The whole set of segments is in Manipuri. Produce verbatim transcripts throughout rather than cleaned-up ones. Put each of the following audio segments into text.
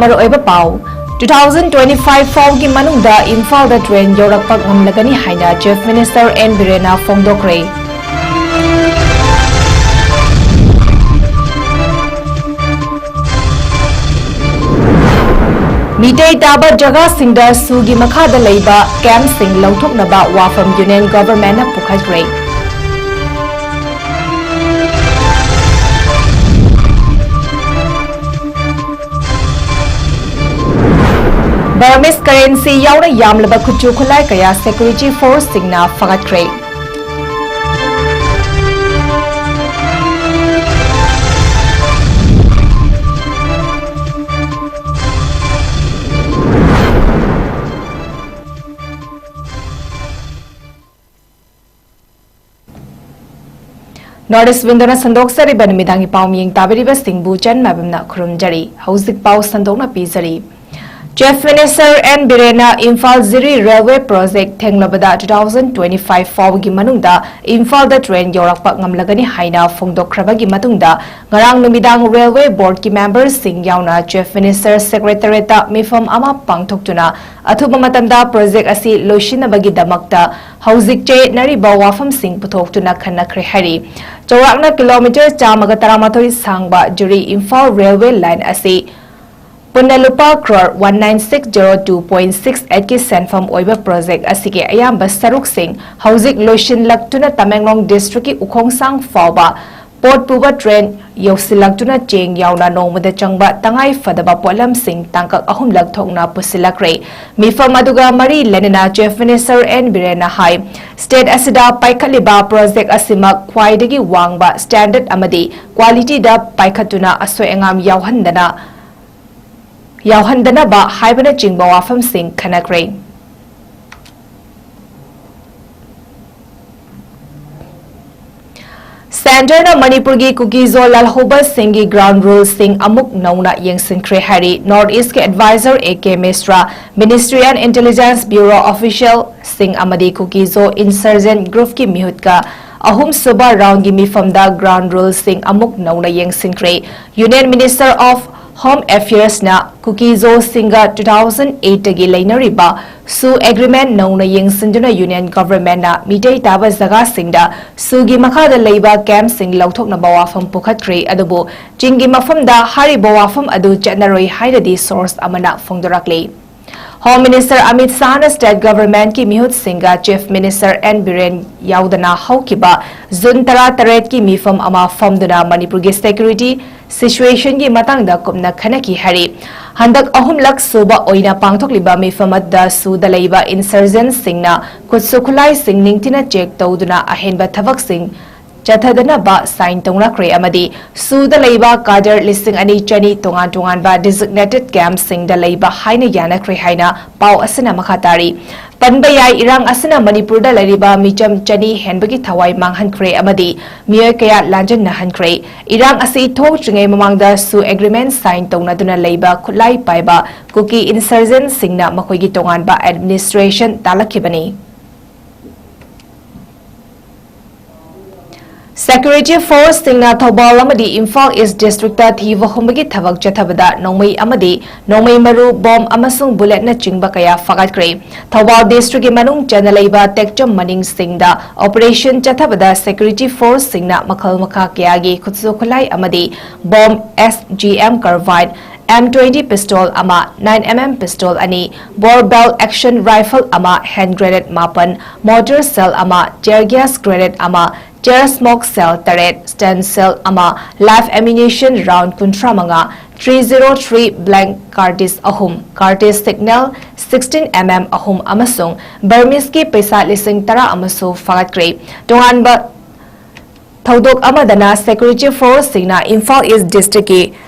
ꯃꯔꯨꯑꯣꯏꯕ ꯄꯥꯎ꯫ Two thousand twenty-five ꯐꯥꯎꯒꯤ ꯃꯅꯨꯡꯗ ꯏꯝꯐꯥꯜꯗ ꯇ꯭ꯔꯦꯟ ꯌꯧꯔꯛꯄ ꯉꯝꯂꯒꯅꯤ ꯍꯥꯏꯅ Chief Minister N ꯕꯤꯔꯦꯟꯅ ꯐꯣꯡꯗꯣꯛꯈ꯭ꯔꯦ꯫ ꯃꯤꯇꯩ ꯇꯥꯕ ꯖꯒꯥꯁꯤꯡꯗ ꯁꯨꯒꯤ ꯃꯈꯥꯗ ꯂꯩꯕ ꯀꯦꯝꯞꯁꯤꯡ ꯂꯧꯊꯣꯛꯅꯕ ꯋꯥꯐꯝ Union Governmentꯅ ꯄꯨꯈꯠꯈ꯭ꯔꯦ꯫ Burmese currency ꯌꯥꯎꯅ ꯌꯥꯝꯂꯕ ꯈꯨꯠꯁꯨ ꯈꯨꯠꯂꯥꯏ ꯀꯌꯥ security forceꯁꯤꯡꯅ ꯐꯒꯠꯈ꯭ꯔꯦ꯫ North East Windowꯅ ꯁꯟꯗꯣꯛꯆꯔꯤꯕ ꯅꯨꯃꯤꯗꯥꯡꯒꯤ ꯄꯥꯎ ꯃꯤꯌꯦꯡ ꯇꯥꯕꯤꯔꯤꯕꯁꯤꯡꯕꯨ ꯆꯟ ꯃꯥꯏꯕꯝꯅ ꯈꯨꯔꯨꯝꯖꯔꯤ꯫ ꯍꯧꯖꯤꯛ ꯄꯥꯎ ꯁꯟꯗꯣꯛꯅ ꯄꯤꯖꯔꯤ꯫ Chief Minister N ꯕꯤꯔꯦꯟꯅ ꯏꯝꯐꯥꯜ ꯖꯤꯔꯤ railway project ꯊꯦꯡꯂꯕꯗ two thousand twenty-five ꯐꯥꯎꯕꯒꯤ ꯃꯅꯨꯡꯗ ꯏꯝꯐꯥꯜꯗ ꯇ꯭ꯔꯦꯟ ꯌꯧꯔꯛꯄ ꯉꯝꯂꯒꯅꯤ ꯍꯥꯏꯅ ꯐꯣꯡꯗꯣꯛꯈ꯭ꯔꯕꯒꯤ ꯃꯇꯨꯡꯗ, ꯉꯔꯥꯡ ꯅꯨꯃꯤꯗꯥꯡ railway boardꯀꯤ memberꯁꯤꯡ ꯌꯥꯎꯅ Chief Minister Secretariatꯇ ꯃꯤꯐꯝ ꯑꯃ ꯄꯥꯡꯊꯣꯛꯇꯨꯅ ꯑꯊꯨꯕ ꯃꯇꯝꯗ project ꯑꯁꯤ ꯂꯣꯏꯁꯤꯟꯅꯕꯒꯤꯗꯃꯛꯇ ꯍꯧꯖꯤꯛ ꯆꯌꯦꯠꯅꯔꯤꯕ ꯋꯥꯐꯝꯁꯤꯡ ꯄꯨꯊꯣꯛꯇꯨꯅ ꯈꯟꯅꯈ꯭ꯔꯦ ꯍꯥꯏꯔꯤ꯫ ꯆꯥꯎꯔꯥꯛꯅ kilometre ꯆꯥꯝꯃꯒ ꯇꯔꯥꯃꯥꯊꯣꯏ ꯁꯥꯡꯕ ꯖꯤꯔꯤ ꯏꯝꯐꯥꯜ railway line ꯑꯁꯤ ꯄꯨꯟꯅ ꯂꯨꯄꯥ crore one nine six zero two point six eight ꯀꯤ ꯁꯦꯟꯐꯝ ꯑꯣꯏꯕ project ꯑꯁꯤꯒꯤ ꯑꯌꯥꯝꯕ ꯁꯔꯨꯛꯁꯤꯡ ꯍꯧꯖꯤꯛ ꯂꯣꯏꯁꯤꯜꯂꯛꯇꯨꯅ ꯇꯃꯦꯡꯂꯣꯡ districtꯀꯤ ꯎꯈꯣꯡꯁꯥꯡ ꯐꯥꯎꯕ ꯄꯣꯠ ꯄꯨꯕ ꯇ꯭ꯔꯦꯟ ꯌꯧꯁꯤꯜꯂꯛꯇꯨꯅ ꯆꯦꯡ ꯌꯥꯎꯅ ꯅꯣꯡꯃꯗ ꯆꯪꯕ ꯇꯉꯥꯏ ꯐꯗꯕ ꯄꯣꯠꯂꯝꯁꯤꯡ ꯇꯥꯡꯀꯛ ꯑꯍꯨꯝꯂꯛ ꯊꯣꯛꯅ ꯄꯨꯁꯤꯜꯂꯛꯈ꯭ꯔꯦ꯫ ꯃꯤꯐꯝ ꯑꯗꯨꯒ ꯃꯔꯤ ꯂꯩꯅꯅ Chief Minister N ꯕꯤꯔꯦꯟꯅ ꯍꯥꯏ, state ꯑꯁꯤꯗ ꯄꯥꯏꯈꯠꯂꯤꯕ project ꯑꯁꯤꯃꯛ ꯈ꯭ꯋꯥꯏꯗꯒꯤ ꯋꯥꯡꯕ standard ꯑꯃꯗꯤ qualityꯗ ꯄꯥꯏꯈꯠꯇꯨꯅ ꯑꯁꯣꯏ ꯑꯉꯥꯝ ꯌꯥꯎꯍꯟꯗꯅ, ꯌꯥꯎꯍꯟꯗꯅꯕ ꯍꯥꯏꯕꯅꯆꯤꯡꯕ ꯋꯥꯐꯝꯁꯤꯡ ꯈꯟꯅꯈ꯭ꯔꯦ꯫ Centreꯅ ꯃꯅꯤꯄꯨꯔꯒꯤ ꯀꯨꯀꯤ-ꯖꯣ ꯂꯥꯜꯍꯧꯕꯁꯤꯡꯒꯤ ground ruleꯁꯤꯡ ꯑꯃꯨꯛ ꯅꯧꯅ ꯌꯦꯡꯁꯤꯟꯈ꯭ꯔꯦ ꯍꯥꯏꯔꯤ꯫ North Eastꯀꯤ adviser A K Mishra, Ministry and Intelligence Bureau officialꯁꯤꯡ ꯑꯃꯗꯤ ꯀꯨꯀꯤ-ꯖꯣ insurgent groupꯀꯤ ꯃꯤꯍꯨꯠꯀ ꯑꯍꯨꯝꯁꯨꯕ roundꯒꯤ ꯃꯤꯐꯝꯗ ground ruleꯁꯤꯡ ꯑꯃꯨꯛ ꯅꯧꯅ ꯌꯦꯡꯁꯤꯟꯈ꯭ꯔꯦ꯫ Union Minister of Home Affairsꯅ ꯀꯨꯀꯤ-ꯖꯣꯁꯤꯡꯒ two thousand eight ꯇꯒꯤ ꯂꯩꯅꯔꯤꯕ ꯁꯨ ꯑꯦꯒ꯭ꯔꯤꯃꯦꯟ ꯅꯧꯅ ꯌꯦꯡꯁꯤꯟꯗꯨꯅ ꯌꯨꯅꯤꯌꯟ ꯒꯚꯔꯟꯃꯦꯟꯠꯅ ꯃꯤꯇꯩ ꯇꯥꯕ ꯖꯒꯥꯁꯤꯡꯗ ꯁꯨꯒꯤ ꯃꯈꯥꯗ ꯂꯩꯕ ꯀꯦꯝꯞꯁꯤꯡ ꯂꯧꯊꯣꯛꯅꯕ ꯋꯥꯐꯝ ꯄꯨꯈꯠꯈ꯭ꯔꯦ꯫ ꯑꯗꯨꯕꯨ ꯆꯤꯡꯒꯤ ꯃꯐꯝꯗ ꯍꯥꯏꯔꯤꯕ ꯋꯥꯐꯝ ꯑꯗꯨ ꯆꯠꯅꯔꯣꯏ ꯍꯥꯏꯅꯗꯤ ꯁꯣꯔꯁ ꯑꯃꯅ ꯐꯣꯡꯗꯣꯔꯛꯂꯤ꯫ Home Minister Amit Shahꯅ state governmentꯀꯤ ꯃꯤꯍꯨꯠꯁꯤꯡꯒ Chief Minister N Biren ꯌꯥꯎꯗꯅ ꯍꯧꯈꯤꯕ ꯖꯨꯟ ꯇꯔꯥꯇꯔꯦꯠꯀꯤ ꯃꯤꯐꯝ ꯑꯃ ꯐꯝꯗꯨꯅ ꯃꯅꯤꯄꯨꯔꯒꯤ security situationꯒꯤ ꯃꯇꯥꯡꯗ ꯀꯨꯞꯅ ꯈꯟꯅꯈꯤ ꯍꯥꯏꯔꯤ꯫ ꯍꯟꯗꯛ ꯑꯍꯨꯝꯂꯛ ꯁꯨꯕ ꯑꯣꯏꯅ ꯄꯥꯡꯊꯣꯛꯂꯤꯕ ꯃꯤꯐꯝ ꯑꯗꯨꯗ ꯁꯨꯗ ꯂꯩꯕ insurgentꯁꯤꯡꯅ ꯈꯨꯠꯁꯨ ꯈꯨꯠꯂꯥꯏꯁꯤꯡ ꯅꯤꯡꯊꯤꯅ check ꯇꯧꯗꯨꯅ ꯑꯍꯦꯟꯕ ꯊꯕꯛꯁꯤꯡ ꯆꯠꯊꯗꯅꯕ sign ꯇꯧꯅꯈ꯭ꯔꯦ ꯑꯃꯗꯤ ꯁꯨꯗ ꯂꯩꯕ cadre ꯂꯤꯁꯤꯡ ꯑꯅꯤ ꯆꯅꯤ ꯇꯣꯉꯥꯟ ꯇꯣꯉꯥꯟꯕ designated campꯁꯤꯡꯗ ꯂꯩꯕ ꯍꯥꯏꯅ ꯌꯥꯅꯈ꯭ꯔꯦ ꯍꯥꯏꯅ ꯄꯥꯎ ꯑꯁꯤꯅ ꯃꯈꯥ ꯇꯥꯔꯤ꯫ ꯄꯟꯕ ꯌꯥꯏ, ꯏꯔꯥꯡ ꯑꯁꯤꯅ ꯃꯅꯤꯄꯨꯔꯗ ꯂꯩꯔꯤꯕ ꯃꯤꯆꯝ ꯆꯅꯤ ꯍꯦꯟꯕꯒꯤ ꯊꯋꯥꯏ ꯃꯥꯡꯍꯟꯈ꯭ꯔꯦ ꯑꯃꯗꯤ ꯃꯤꯑꯣꯏ ꯀꯌꯥ ꯂꯥꯟꯖꯟꯅꯍꯟꯈ꯭ꯔꯦ꯫ ꯏꯔꯥꯡ ꯑꯁꯤ ꯊꯣꯛꯇ꯭ꯔꯤꯉꯩ ꯃꯃꯥꯡꯗ ꯁꯨ ꯑꯦꯒ꯭ꯔꯤꯃꯦꯟ ꯁꯥꯏꯟ ꯇꯧꯅꯗꯨꯅ ꯂꯩꯕ ꯈꯨꯠꯂꯥꯏ ꯄꯥꯏꯕ ꯀꯨꯀꯤ ꯏꯟꯁꯔꯖꯦꯟꯁꯤꯡꯅ ꯃꯈꯣꯏꯒꯤ ꯇꯣꯉꯥꯟꯕ ꯑꯦꯗꯃꯤꯅꯤꯁꯇ꯭ꯔꯦꯁꯟ ꯇꯥꯂꯛꯈꯤꯕꯅꯤ꯫ ꯁꯦꯀ꯭ꯌꯨꯔꯤꯇꯤ ꯐꯣꯔꯁꯁꯤꯡꯅ ꯊꯧꯕꯥꯜ ꯑꯃꯗꯤ ꯏꯝꯐꯥꯜ ꯏꯁ ꯗꯤꯁꯇ꯭ꯔꯤꯛꯇ ꯊꯤꯕ ꯍꯨꯝꯕꯒꯤ ꯊꯕꯛ ꯆꯠꯊꯕꯗ ꯅꯣꯡꯃꯩ ꯑꯃꯗꯤ ꯅꯣꯡꯃꯩ ꯃꯔꯨ, ꯕꯣꯝ ꯑꯃꯁꯨꯡ ꯕꯨꯂꯦꯠꯅꯆꯤꯡꯕ ꯀꯌꯥ ꯐꯥꯒꯠꯈ꯭ꯔꯦ꯫ ꯊꯧꯕꯥꯜ ꯗꯤꯁꯇ꯭ꯔꯤꯛꯀꯤ ꯃꯅꯨꯡ ꯆꯟꯅ ꯂꯩꯕ ꯇꯦꯛꯆꯝ ꯃꯅꯤꯡꯁꯤꯡꯗ ꯑꯣꯄꯔꯦꯁꯟ ꯆꯠꯊꯕꯗ ꯁꯦꯀ꯭ꯌꯨꯔꯤꯇꯤ ꯐꯣꯔꯁꯁꯤꯡꯅ ꯃꯈꯜ ꯃꯈꯥ ꯀꯌꯥꯒꯤ ꯈꯨꯠꯁꯨ ꯈꯨꯠꯂꯥꯏ ꯑꯃꯗꯤ bomb, S G M carbine, M twenty pistol ꯑꯃ, ꯅꯥꯏꯟ ꯑꯦꯝ ꯑꯦꯝ ꯄꯤꯁꯇꯣꯜ ꯑꯅꯤ, ꯕꯣꯔ ꯕꯦꯜ ꯑꯦꯛꯁꯟ ꯔꯥꯏꯐꯜ ꯑꯃ, ꯍꯦꯟ ꯒ꯭ꯔꯦꯅꯦꯗ ꯃꯥꯄꯟ, ꯃꯣꯔꯇꯔ ꯁꯦꯜ ꯑꯃ, ꯇꯤꯌꯔ ꯒ꯭ꯌꯥꯁ ꯒ꯭ꯔꯦꯅꯦꯗ ꯑꯃ, ꯇꯤꯌꯔ ꯁ꯭ꯃꯣꯛ ꯁꯦꯜ ꯇꯔꯦꯠ, ꯁ꯭ꯇꯦꯟ ꯁꯦꯜ ꯑꯃ, ꯂꯥꯏꯐ ꯑꯦꯃꯤꯅꯦꯁꯟ ꯔꯥꯎꯟ ꯀꯨꯟꯊ꯭ꯔꯥ ꯃꯉꯥ, three zero three blank cartridge ꯑꯍꯨꯝ, cartridge signal sixteen M M ꯑꯍꯨꯝ ꯑꯃꯁꯨꯡ ꯕꯔꯃꯤꯁꯀꯤ ꯄꯩꯁꯥ ꯂꯤꯁꯤꯡ ꯇꯔꯥ ꯑꯃꯁꯨ ꯐꯥꯒꯠꯈ꯭ꯔꯦ꯫ ꯇꯣꯉꯥꯟꯕ ꯊꯧꯗꯣꯛ ꯑꯃꯗꯅ ꯁꯦꯀ꯭ꯌꯨꯔꯤꯇꯤ ꯐꯣꯔꯁꯁꯤꯡꯅ ꯏꯝꯐꯥꯜ ꯏꯁ ꯗꯤꯁꯇ꯭ꯔꯤꯛꯀꯤ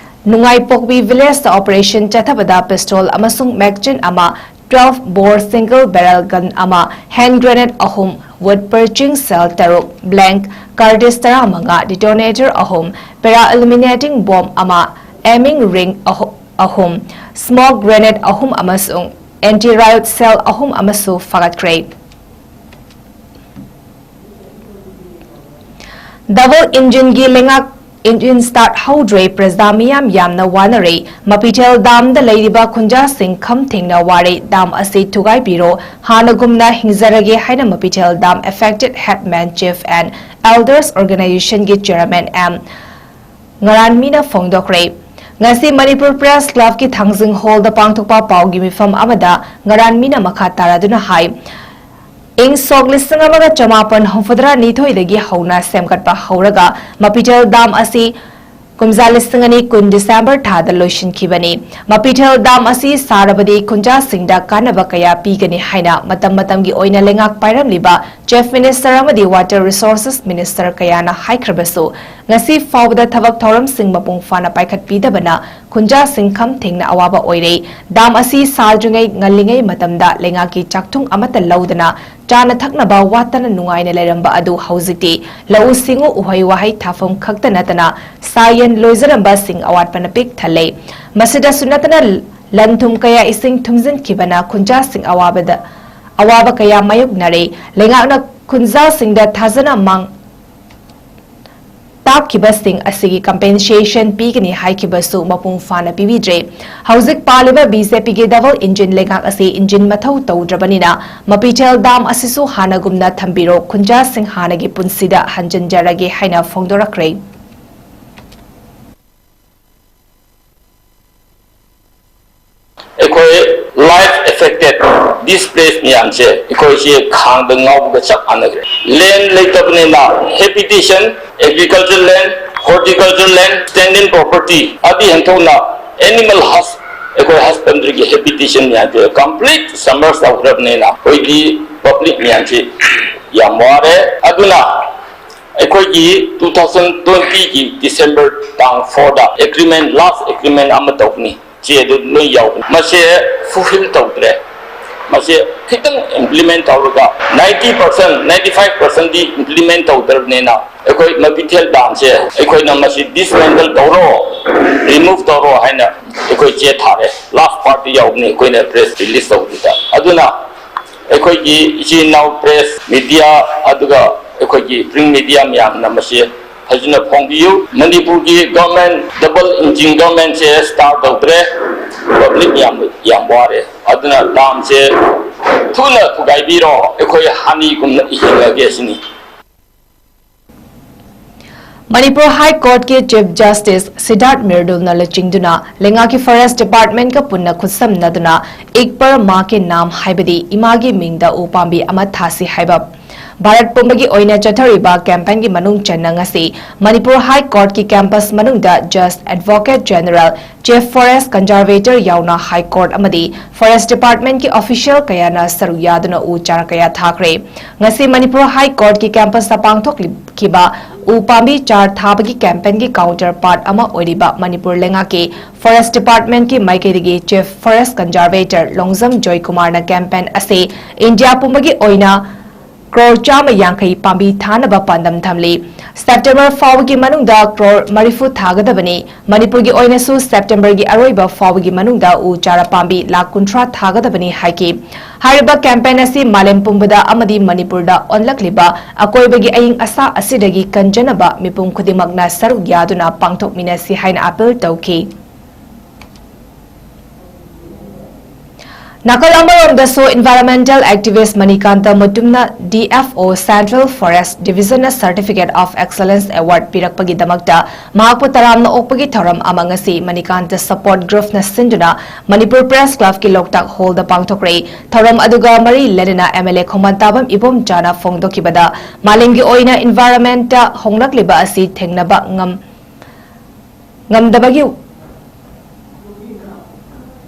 ꯅꯨꯡꯉꯥꯏꯄꯣꯛꯄꯤ ꯚꯤꯂꯦꯖꯇ ꯑꯣꯄꯔꯦꯁꯟ ꯆꯠꯊꯕꯗ ꯄꯤꯁꯇꯣꯜ ꯑꯃꯁꯨꯡ ꯃꯦꯒꯖꯤꯟ ꯑꯃ, ꯇ꯭ꯋꯦꯜꯐ ꯕꯣꯔ ꯁꯤꯡꯒꯜ ꯕꯦꯔꯦꯜ ꯒꯟ ꯑꯃ, ꯍꯦꯟ ꯒ꯭ꯔꯦꯅꯦꯗ ꯑꯍꯨꯝ, ꯋꯨꯗ ꯄꯔꯆꯤꯡ ꯁꯦꯜ ꯇꯔꯨꯛ, ꯕ꯭ꯂꯦꯡꯛ ꯀꯥꯔꯇ꯭ꯔꯤꯖ ꯇꯔꯥꯃꯉꯥ, ꯗꯤꯇꯣꯅꯦꯇꯔ ꯑꯍꯨꯝ, ꯄꯦꯔꯥ ꯏꯂꯨꯃꯤꯅꯦꯇꯤꯡ ꯕꯣꯝ ꯑꯃ, ꯑꯦꯃꯤꯡ ꯔꯤꯡ ꯑꯍꯨ-, ꯑꯍꯨꯝ, ꯁ꯭ꯃꯣꯛ ꯒ꯭ꯔꯦꯅꯦꯗ ꯑꯍꯨꯝ ꯑꯃꯁꯨꯡ ꯑꯦꯟꯇꯤ ꯔꯥꯏꯌꯣꯠ ꯁꯦꯜ ꯑꯍꯨꯝ ꯑꯃꯁꯨ ꯐꯥꯒꯠꯈ꯭ꯔꯦ꯫ ꯗꯕꯜ ꯏꯟꯖꯤꯟꯒꯤ ꯂꯩꯉꯥꯛ ꯏꯟꯖꯤꯟ ꯁ꯭ꯇꯥꯔꯠ ꯍꯧꯗ꯭ꯔꯦ꯫ ꯄ꯭ꯔꯖꯥ ꯃꯤꯌꯥꯝ ꯌꯥꯝꯅ ꯋꯥꯅꯔꯦ꯫ ꯃꯄꯤꯊꯦꯜ ꯗꯥꯝꯗ ꯂꯩꯔꯤꯕ ꯈꯨꯟꯖꯥꯁꯤꯡ ꯈꯝ ꯊꯦꯡꯅ ꯋꯥꯔꯦ꯫ ꯗꯥꯝ ꯑꯁꯤ ꯊꯨꯒꯥꯏꯕꯤꯔꯣ, ꯍꯥꯟꯅꯒꯨꯝꯅ ꯍꯤꯡꯖꯔꯒꯦ ꯍꯥꯏꯅ ꯃꯄꯤꯊꯦꯜ ꯗꯥꯝ affected headman chief and elders ꯑꯣꯔꯒꯅꯥꯏꯖꯦꯁꯟꯒꯤ ꯆꯤꯌꯔꯃꯦꯟ ꯑꯦꯝ ꯉꯔꯥꯟꯃꯤꯅ ꯐꯣꯡꯗꯣꯛꯈ꯭ꯔꯦ꯫ ꯉꯁꯤ ꯃꯅꯤꯄꯨꯔ ꯄ꯭ꯔꯦꯁ ꯀ꯭ꯂꯕꯀꯤ ꯊꯥꯡꯖꯤꯡ ꯍꯣꯜꯗ ꯄꯥꯡꯊꯣꯛꯄ ꯄꯥꯎꯒꯤ ꯃꯤꯐꯝ ꯑꯃꯗ ꯉꯔꯥꯟꯃꯤꯅ ꯃꯈꯥ ꯇꯥꯔꯗꯨꯅ ꯍꯥꯏ, ꯏꯪ ꯁꯣꯛ ꯂꯤꯁꯤꯡ ꯑꯃꯒ ꯆꯃꯥꯄꯟ ꯍꯨꯝꯐꯨꯇꯔꯥ ꯅꯤꯊꯣꯏꯗꯒꯤ ꯍꯧꯅ ꯁꯦꯝꯒꯠꯄ ꯍꯧꯔꯒ ꯃꯄꯤꯊꯦꯜ ꯗꯥꯝ ꯑꯁꯤ ꯀꯨꯝꯖꯥ ꯂꯤꯁꯤꯡ ꯑꯅꯤ ꯀꯨꯟ ꯗꯤꯁꯦꯝꯕꯔ ꯊꯥꯗ ꯂꯣꯏꯁꯤꯟꯈꯤꯕꯅꯤ꯫ ꯃꯄꯤꯊꯦꯜ ꯗꯥꯝ ꯑꯁꯤ ꯁꯥꯔꯕꯗꯤ ꯈꯨꯟꯖꯥꯁꯤꯡꯗ ꯀꯥꯟꯅꯕ ꯀꯌꯥ ꯄꯤꯒꯅꯤ ꯍꯥꯏꯅ ꯃꯇꯝ ꯃꯇꯝꯒꯤ ꯑꯣꯏꯅ ꯂꯩꯉꯥꯛ ꯄꯥꯏꯔꯝꯂꯤꯕ ꯆꯤꯐ ꯃꯤꯅꯤꯁꯇꯔ ꯑꯃꯗꯤ ꯋꯥꯇꯔ ꯔꯤꯁꯣꯔꯁꯦꯁ ꯃꯤꯅꯤꯁꯇꯔ ꯀꯌꯥꯅ ꯍꯥꯏꯈ꯭ꯔꯕꯁꯨ, ꯉꯁꯤ ꯐꯥꯎꯕꯗ ꯊꯕꯛ ꯊꯧꯔꯝꯁꯤꯡ ꯃꯄꯨꯡ ꯐꯥꯅ ꯄꯥꯏꯈꯠꯄꯤꯗꯕꯅ ꯈꯨꯟꯖꯥꯁꯤꯡ ꯈꯝ ꯊꯦꯡꯅ ꯑꯋꯥꯕ ꯑꯣꯏꯔꯦ꯫ ꯗꯥꯝ ꯑꯁꯤ ꯁꯥꯗ꯭ꯔꯤꯉꯩ ꯉꯜꯂꯤꯉꯩ ꯃꯇꯝꯗ ꯂꯩꯉꯥꯛꯀꯤ ꯆꯥꯛꯊꯨꯡ ꯑꯃꯠꯇ ꯂꯧꯗꯅ ꯆꯥꯅ ꯊꯛꯅꯕ ꯋꯥꯠꯇꯅ ꯅꯨꯡꯉꯥꯏꯅ ꯂꯩꯔꯝꯕ ꯑꯗꯨ ꯍꯧꯖꯤꯛꯇꯤ ꯂꯧꯎ ꯁꯤꯡꯎ, ꯎꯍꯩ ꯋꯥꯍꯩ ꯊꯥꯐꯝ ꯈꯛꯇ ꯅꯠꯇꯅ ꯁꯥ ꯌꯦꯟ ꯂꯣꯏꯖꯔꯝꯕꯁꯤꯡ ꯑꯋꯥꯠꯄꯅ ꯄꯤꯛ ꯊꯜꯂꯦ꯫ ꯃꯁꯤꯗꯁꯨ ꯅꯠꯇꯅ ꯂꯟ ꯊꯨꯝ ꯀꯌꯥ ꯏꯁꯤꯡ ꯊꯨꯝꯖꯤꯟꯈꯤꯕꯅ ꯈꯨꯟꯖꯥꯁꯤꯡ ꯑꯋꯥꯕꯗ, ꯑꯋꯥꯕ ꯀꯌꯥ ꯃꯥꯌꯣꯛꯅꯔꯦ꯫ ꯂꯩꯉꯥꯛꯅ ꯈꯨꯟꯖꯥꯁꯤꯡꯗ ꯊꯥꯖꯅ ꯃꯥꯡ ꯇꯥꯛꯈꯤꯕꯁꯤꯡ ꯑꯁꯤꯒꯤ ꯀꯝꯄꯦꯟꯁꯦꯁꯟ ꯄꯤꯒꯅꯤ ꯍꯥꯏꯈꯤꯕꯁꯨ ꯃꯄꯨꯡ ꯐꯥꯅ ꯄꯤꯕꯤꯗ꯭ꯔꯦ꯫ ꯍꯧꯖꯤꯛ ꯄꯥꯜꯂꯤꯕ ꯕꯤ ꯖꯦ ꯄꯤꯒꯤ ꯗꯕꯜ ꯏꯟꯖꯤꯟ ꯂꯩꯉꯥꯛ ꯑꯁꯤ ꯏꯟꯖꯤꯟ ꯃꯊꯧ ꯇꯧꯗ꯭ꯔꯕꯅꯤꯅ ꯃꯄꯤꯊꯦꯜ ꯗꯥꯝ ꯑꯁꯤꯁꯨ ꯍꯥꯟꯅꯒꯨꯝꯅ ꯊꯝꯕꯤꯔꯣ, ꯈꯨꯟꯖꯥꯁꯤꯡ ꯍꯥꯟꯅꯒꯤ ꯄꯨꯟꯁꯤꯗ ꯍꯟꯖꯤꯟꯖꯔꯒꯦ ꯍꯥꯏꯅ ꯐꯣꯡꯗꯣꯔꯛꯈ꯭ꯔꯦ꯫ ꯑꯩꯈꯣꯏ ꯂꯥꯏꯐ ꯑꯦꯐꯦꯛꯇꯦꯗ, ꯗꯤꯁꯄ꯭ꯂꯦꯁ ꯃꯌꯥꯝꯁꯦ ꯑꯩꯈꯣꯏꯁꯦ ꯈꯥꯡꯗ ꯉꯥꯎꯕꯒ ꯆꯞ ꯃꯥꯟꯅꯈ꯭ꯔꯦ꯫ ꯂꯦꯟ ꯂꯩꯇꯕꯅꯤꯅ ꯍꯦꯕꯤꯇꯦꯁꯟ, ꯑꯦꯒ꯭ꯔꯤꯀꯜꯆꯔ ꯂꯦꯟ, ꯍꯣꯔꯇꯤꯀꯜꯆꯔ ꯂꯦꯟ, ꯁ꯭ꯇꯦꯟꯗꯤꯡ ꯄ꯭ꯔꯣꯄꯔꯇꯤ, ꯑꯗꯨ ꯍꯦꯟꯊꯣꯛꯅ ꯑꯦꯅꯤꯃꯦꯜ ꯍꯁ, ꯑꯩꯈꯣꯏ ꯍꯁꯕꯦꯟꯗ꯭ꯔꯤꯒꯤ ꯍꯦꯕꯤꯇꯦꯁꯟ ꯃꯌꯥꯝꯁꯦ ꯀꯝꯄ꯭ꯂꯤꯠ ꯁꯕꯃꯔꯖ ꯇꯧꯈ꯭ꯔꯕꯅꯤꯅ ꯑꯩꯈꯣꯏꯒꯤ ꯄꯕ꯭ꯂꯤꯛ ꯃꯌꯥꯝꯁꯤ ꯌꯥꯝ ꯋꯥꯔꯦ꯫ ꯑꯗꯨꯅ ꯑꯩꯈꯣꯏꯒꯤ ꯇꯨ ꯊꯥꯎꯖꯟ ꯇ꯭ꯋꯦꯟꯇꯤꯒꯤ ꯗꯤꯁꯦꯝꯕꯔ ꯇꯥꯡ ꯐꯣꯔꯗ ꯑꯦꯒ꯭ꯔꯤꯃꯦꯟ, ꯂꯥꯁ ꯑꯦꯒ꯭ꯔꯤꯃꯦꯟ ꯑꯃ ꯇꯧꯒꯅꯤ꯫ ꯆꯦ ꯑꯗꯨ ꯂꯣꯏ ꯌꯥꯎꯕꯅꯤ꯫ ꯃꯁꯦ ꯐꯨꯜꯐꯤꯜ ꯇꯧꯗ꯭ꯔꯦ꯫ ꯃꯁꯦ ꯈꯤꯇꯪ ꯏꯝꯄ꯭ꯂꯤꯃꯦꯟ ꯇꯧꯔꯒ ꯅꯥꯏꯟꯇꯤ ꯄꯥꯔꯁꯦꯟ, ꯅꯥꯏꯟꯇꯤ ꯐꯥꯏꯚ ꯄꯥꯔꯁꯦꯟꯗꯤ ꯏꯝꯄ꯭ꯂꯤꯃꯦꯟ ꯇꯧꯗ꯭ꯔꯕꯅꯤꯅ ꯑꯩꯈꯣꯏ ꯃꯄꯤꯊꯦꯜ ꯗꯥꯝꯁꯦ ꯑꯩꯈꯣꯏꯅ ꯃꯁꯤ ꯗꯤꯁꯃꯦꯟꯇꯜ ꯇꯧꯔꯣ, ꯔꯤꯃꯨꯚ ꯇꯧꯔꯣ ꯍꯥꯏꯅ ꯑꯩꯈꯣꯏ ꯆꯦ ꯊꯥꯔꯦ꯫ ꯂꯥꯁ ꯄꯥꯔꯠꯇ ꯌꯥꯎꯕꯅꯤ ꯑꯩꯈꯣꯏꯅ ꯄ꯭ꯔꯦꯁ ꯔꯤꯂꯤꯁ ꯇꯧꯕꯗꯨꯗ꯫ ꯑꯗꯨꯅ ꯑꯩꯈꯣꯏꯒꯤ ꯏꯆꯤꯟ ꯏꯅꯥꯎ ꯄ꯭ꯔꯦꯁ ꯃꯤꯗꯤꯌꯥ ꯑꯗꯨꯒ ꯑꯩꯈꯣꯏꯒꯤ ꯄ꯭ꯔꯤꯟ ꯃꯤꯗꯤꯌꯥ ꯃꯌꯥꯝꯅ ꯃꯁꯤ ꯐꯖꯅ ꯐꯣꯡꯕꯤꯌꯨ꯫ ꯃꯅꯤꯄꯨꯔꯒꯤ government, double engine governmentꯁꯦ start ꯇꯧꯗ꯭ꯔꯦ꯫ Public ꯌꯥꯝ, ꯌꯥꯝ ꯋꯥꯔꯦ꯫ ꯑꯗꯨꯅ ꯗꯥꯝꯁꯦ ꯊꯨꯅ ꯊꯨꯒꯥꯏꯕꯤꯔꯣ, ꯑꯩꯈꯣꯏ ꯍꯥꯟꯅꯒꯨꯝꯅ ꯍꯤꯡꯂꯒꯦ ꯁꯤꯅꯤ꯫ ꯃꯅꯤꯄꯨꯔ High Courtꯀꯤ Chief Justice ꯁꯤꯗꯥꯔꯊ ꯃꯤꯔꯗꯨꯜꯅ ꯂꯨꯆꯤꯡꯗꯨꯅ ꯂꯩꯉꯥꯛꯀꯤ Forest Departmentꯀ ꯄꯨꯟꯅ ꯈꯨꯠꯁꯝꯅꯗꯨꯅ "एक पेड़ माँ के नाम" ꯍꯥꯏꯕꯗꯤ ꯏꯃꯥꯒꯤ ꯃꯤꯡꯗ ꯎ ꯄꯥꯝꯕꯤ ꯑꯃ ꯊꯥꯁꯤ ꯍꯥꯏꯕ ꯚꯥꯔꯠ ꯄꯨꯝꯕꯒꯤ ꯑꯣꯏꯅ ꯆꯠꯊꯔꯤꯕ campaignꯒꯤ ꯃꯅꯨꯡ ꯆꯟꯅ ꯉꯁꯤ ꯃꯅꯤꯄꯨꯔ High Courtꯀꯤ campus ꯃꯅꯨꯡꯗ Judge, Advocate General, Chief Forest Conservator ꯌꯥꯎꯅ High Court ꯑꯃꯗꯤ Forest Departmentꯀꯤ official ꯀꯌꯥꯅ ꯁꯔꯨꯛ ꯌꯥꯗꯨꯅ ꯎ ꯆꯥꯔ ꯀꯌꯥ ꯊꯥꯈ꯭ꯔꯦ꯫ ꯉꯁꯤ ꯃꯅꯤꯄꯨꯔ High Courtꯀꯤ campusꯇ ꯄꯥꯡꯊꯣꯛꯈꯤꯕ ꯎ ꯄꯥꯝꯕꯤ ꯆꯥꯔ ꯊꯥꯕꯒꯤ campaignꯒꯤ counterpart ꯑꯃ ꯑꯣꯏꯔꯤꯕ ꯃꯅꯤꯄꯨꯔ ꯂꯩꯉꯥꯛꯀꯤ Forest Departmentꯀꯤ ꯃꯥꯏꯀꯩꯗꯒꯤ Chief Forest Conservator Longjam ꯖꯣꯏꯀꯨꯃꯥꯔꯅ campaign ꯑꯁꯤ ꯏꯟꯗꯤꯌꯥ ꯄꯨꯝꯕꯒꯤ ꯑꯣꯏꯅ ꯀ꯭ꯔꯣꯔ ꯆꯥꯝꯃ ꯌꯥꯡꯈꯩ ꯄꯥꯝꯕꯤ ꯊꯥꯅꯕ ꯄꯥꯟꯗꯝ ꯊꯝꯂꯤ꯫ September ꯐꯥꯎꯕꯒꯤ ꯃꯅꯨꯡꯗ ꯀ꯭ꯔꯣꯔ ꯃꯔꯤꯐꯨ ꯊꯥꯒꯗꯕꯅꯤ꯫ ꯃꯅꯤꯄꯨꯔꯒꯤ ꯑꯣꯏꯅꯁꯨ Septemberꯒꯤ ꯑꯔꯣꯏꯕ ꯐꯥꯎꯕꯒꯤ ꯃꯅꯨꯡꯗ ꯎ ꯆꯥꯔ ꯄꯥꯝꯕꯤ ꯂꯥꯈ ꯀꯨꯟꯊ꯭ꯔꯥ ꯊꯥꯒꯗꯕꯅꯤ ꯍꯥꯏꯈꯤ꯫ ꯍꯥꯏꯔꯤꯕ campaign ꯑꯁꯤ ꯃꯥꯂꯦꯝ ꯄꯨꯝꯕꯗ ꯑꯃꯗꯤ ꯃꯅꯤꯄꯨꯔꯗ ꯑꯣꯟꯂꯛꯂꯤꯕ ꯑꯀꯣꯏꯕꯒꯤ ꯑꯏꯪ ꯑꯁꯥ ꯑꯁꯤꯗꯒꯤ ꯀꯟꯖꯅꯕ ꯃꯤꯄꯨꯝ ꯈꯨꯗꯤꯡꯃꯛꯅ ꯁꯔꯨꯛ ꯌꯥꯗꯨꯅ ꯄꯥꯡꯊꯣꯛꯃꯤꯟꯅꯁꯤ ꯍꯥꯏꯅ appeal ꯇꯧꯈꯤ꯫ ꯅꯥꯀꯜ ꯑꯃꯔꯣꯝꯗꯁꯨ environmental activist Manikanta ꯃꯨꯇꯨꯝꯅ D F O Central Forest Divisionꯅ Certificate of Excellence Award ꯄꯤꯔꯛꯄꯒꯤꯗꯃꯛꯇ ꯃꯍꯥꯛꯄꯨ ꯇꯔꯥꯝꯅ ꯑꯣꯛꯄꯒꯤ ꯊꯧꯔꯝ ꯑꯃ ꯉꯁꯤ ꯃꯅꯤꯀꯥꯟꯇ support groupꯅ ꯁꯤꯟꯗꯨꯅ ꯃꯅꯤꯄꯨꯔ Press Clubꯀꯤ ꯂꯣꯛꯇꯥꯛ hallꯗ ꯄꯥꯡꯊꯣꯛꯈ꯭ꯔꯦ꯫ ꯊꯧꯔꯝ ꯑꯗꯨꯒ ꯃꯔꯤ ꯂꯩꯅꯅ M L A ꯈꯣꯡꯕꯥꯟ ꯇꯥꯕꯝ ꯏꯕꯣꯝꯆꯥꯅ ꯐꯣꯡꯗꯣꯛꯈꯤꯕꯗ ꯃꯥꯂꯦꯝꯒꯤ ꯑꯣꯏꯅ environmentꯇ ꯍꯣꯡꯂꯛꯂꯤꯕ ꯑꯁꯤ ꯊꯦꯡꯅꯕ ꯉꯝ-, ꯉꯝꯗꯕꯒꯤ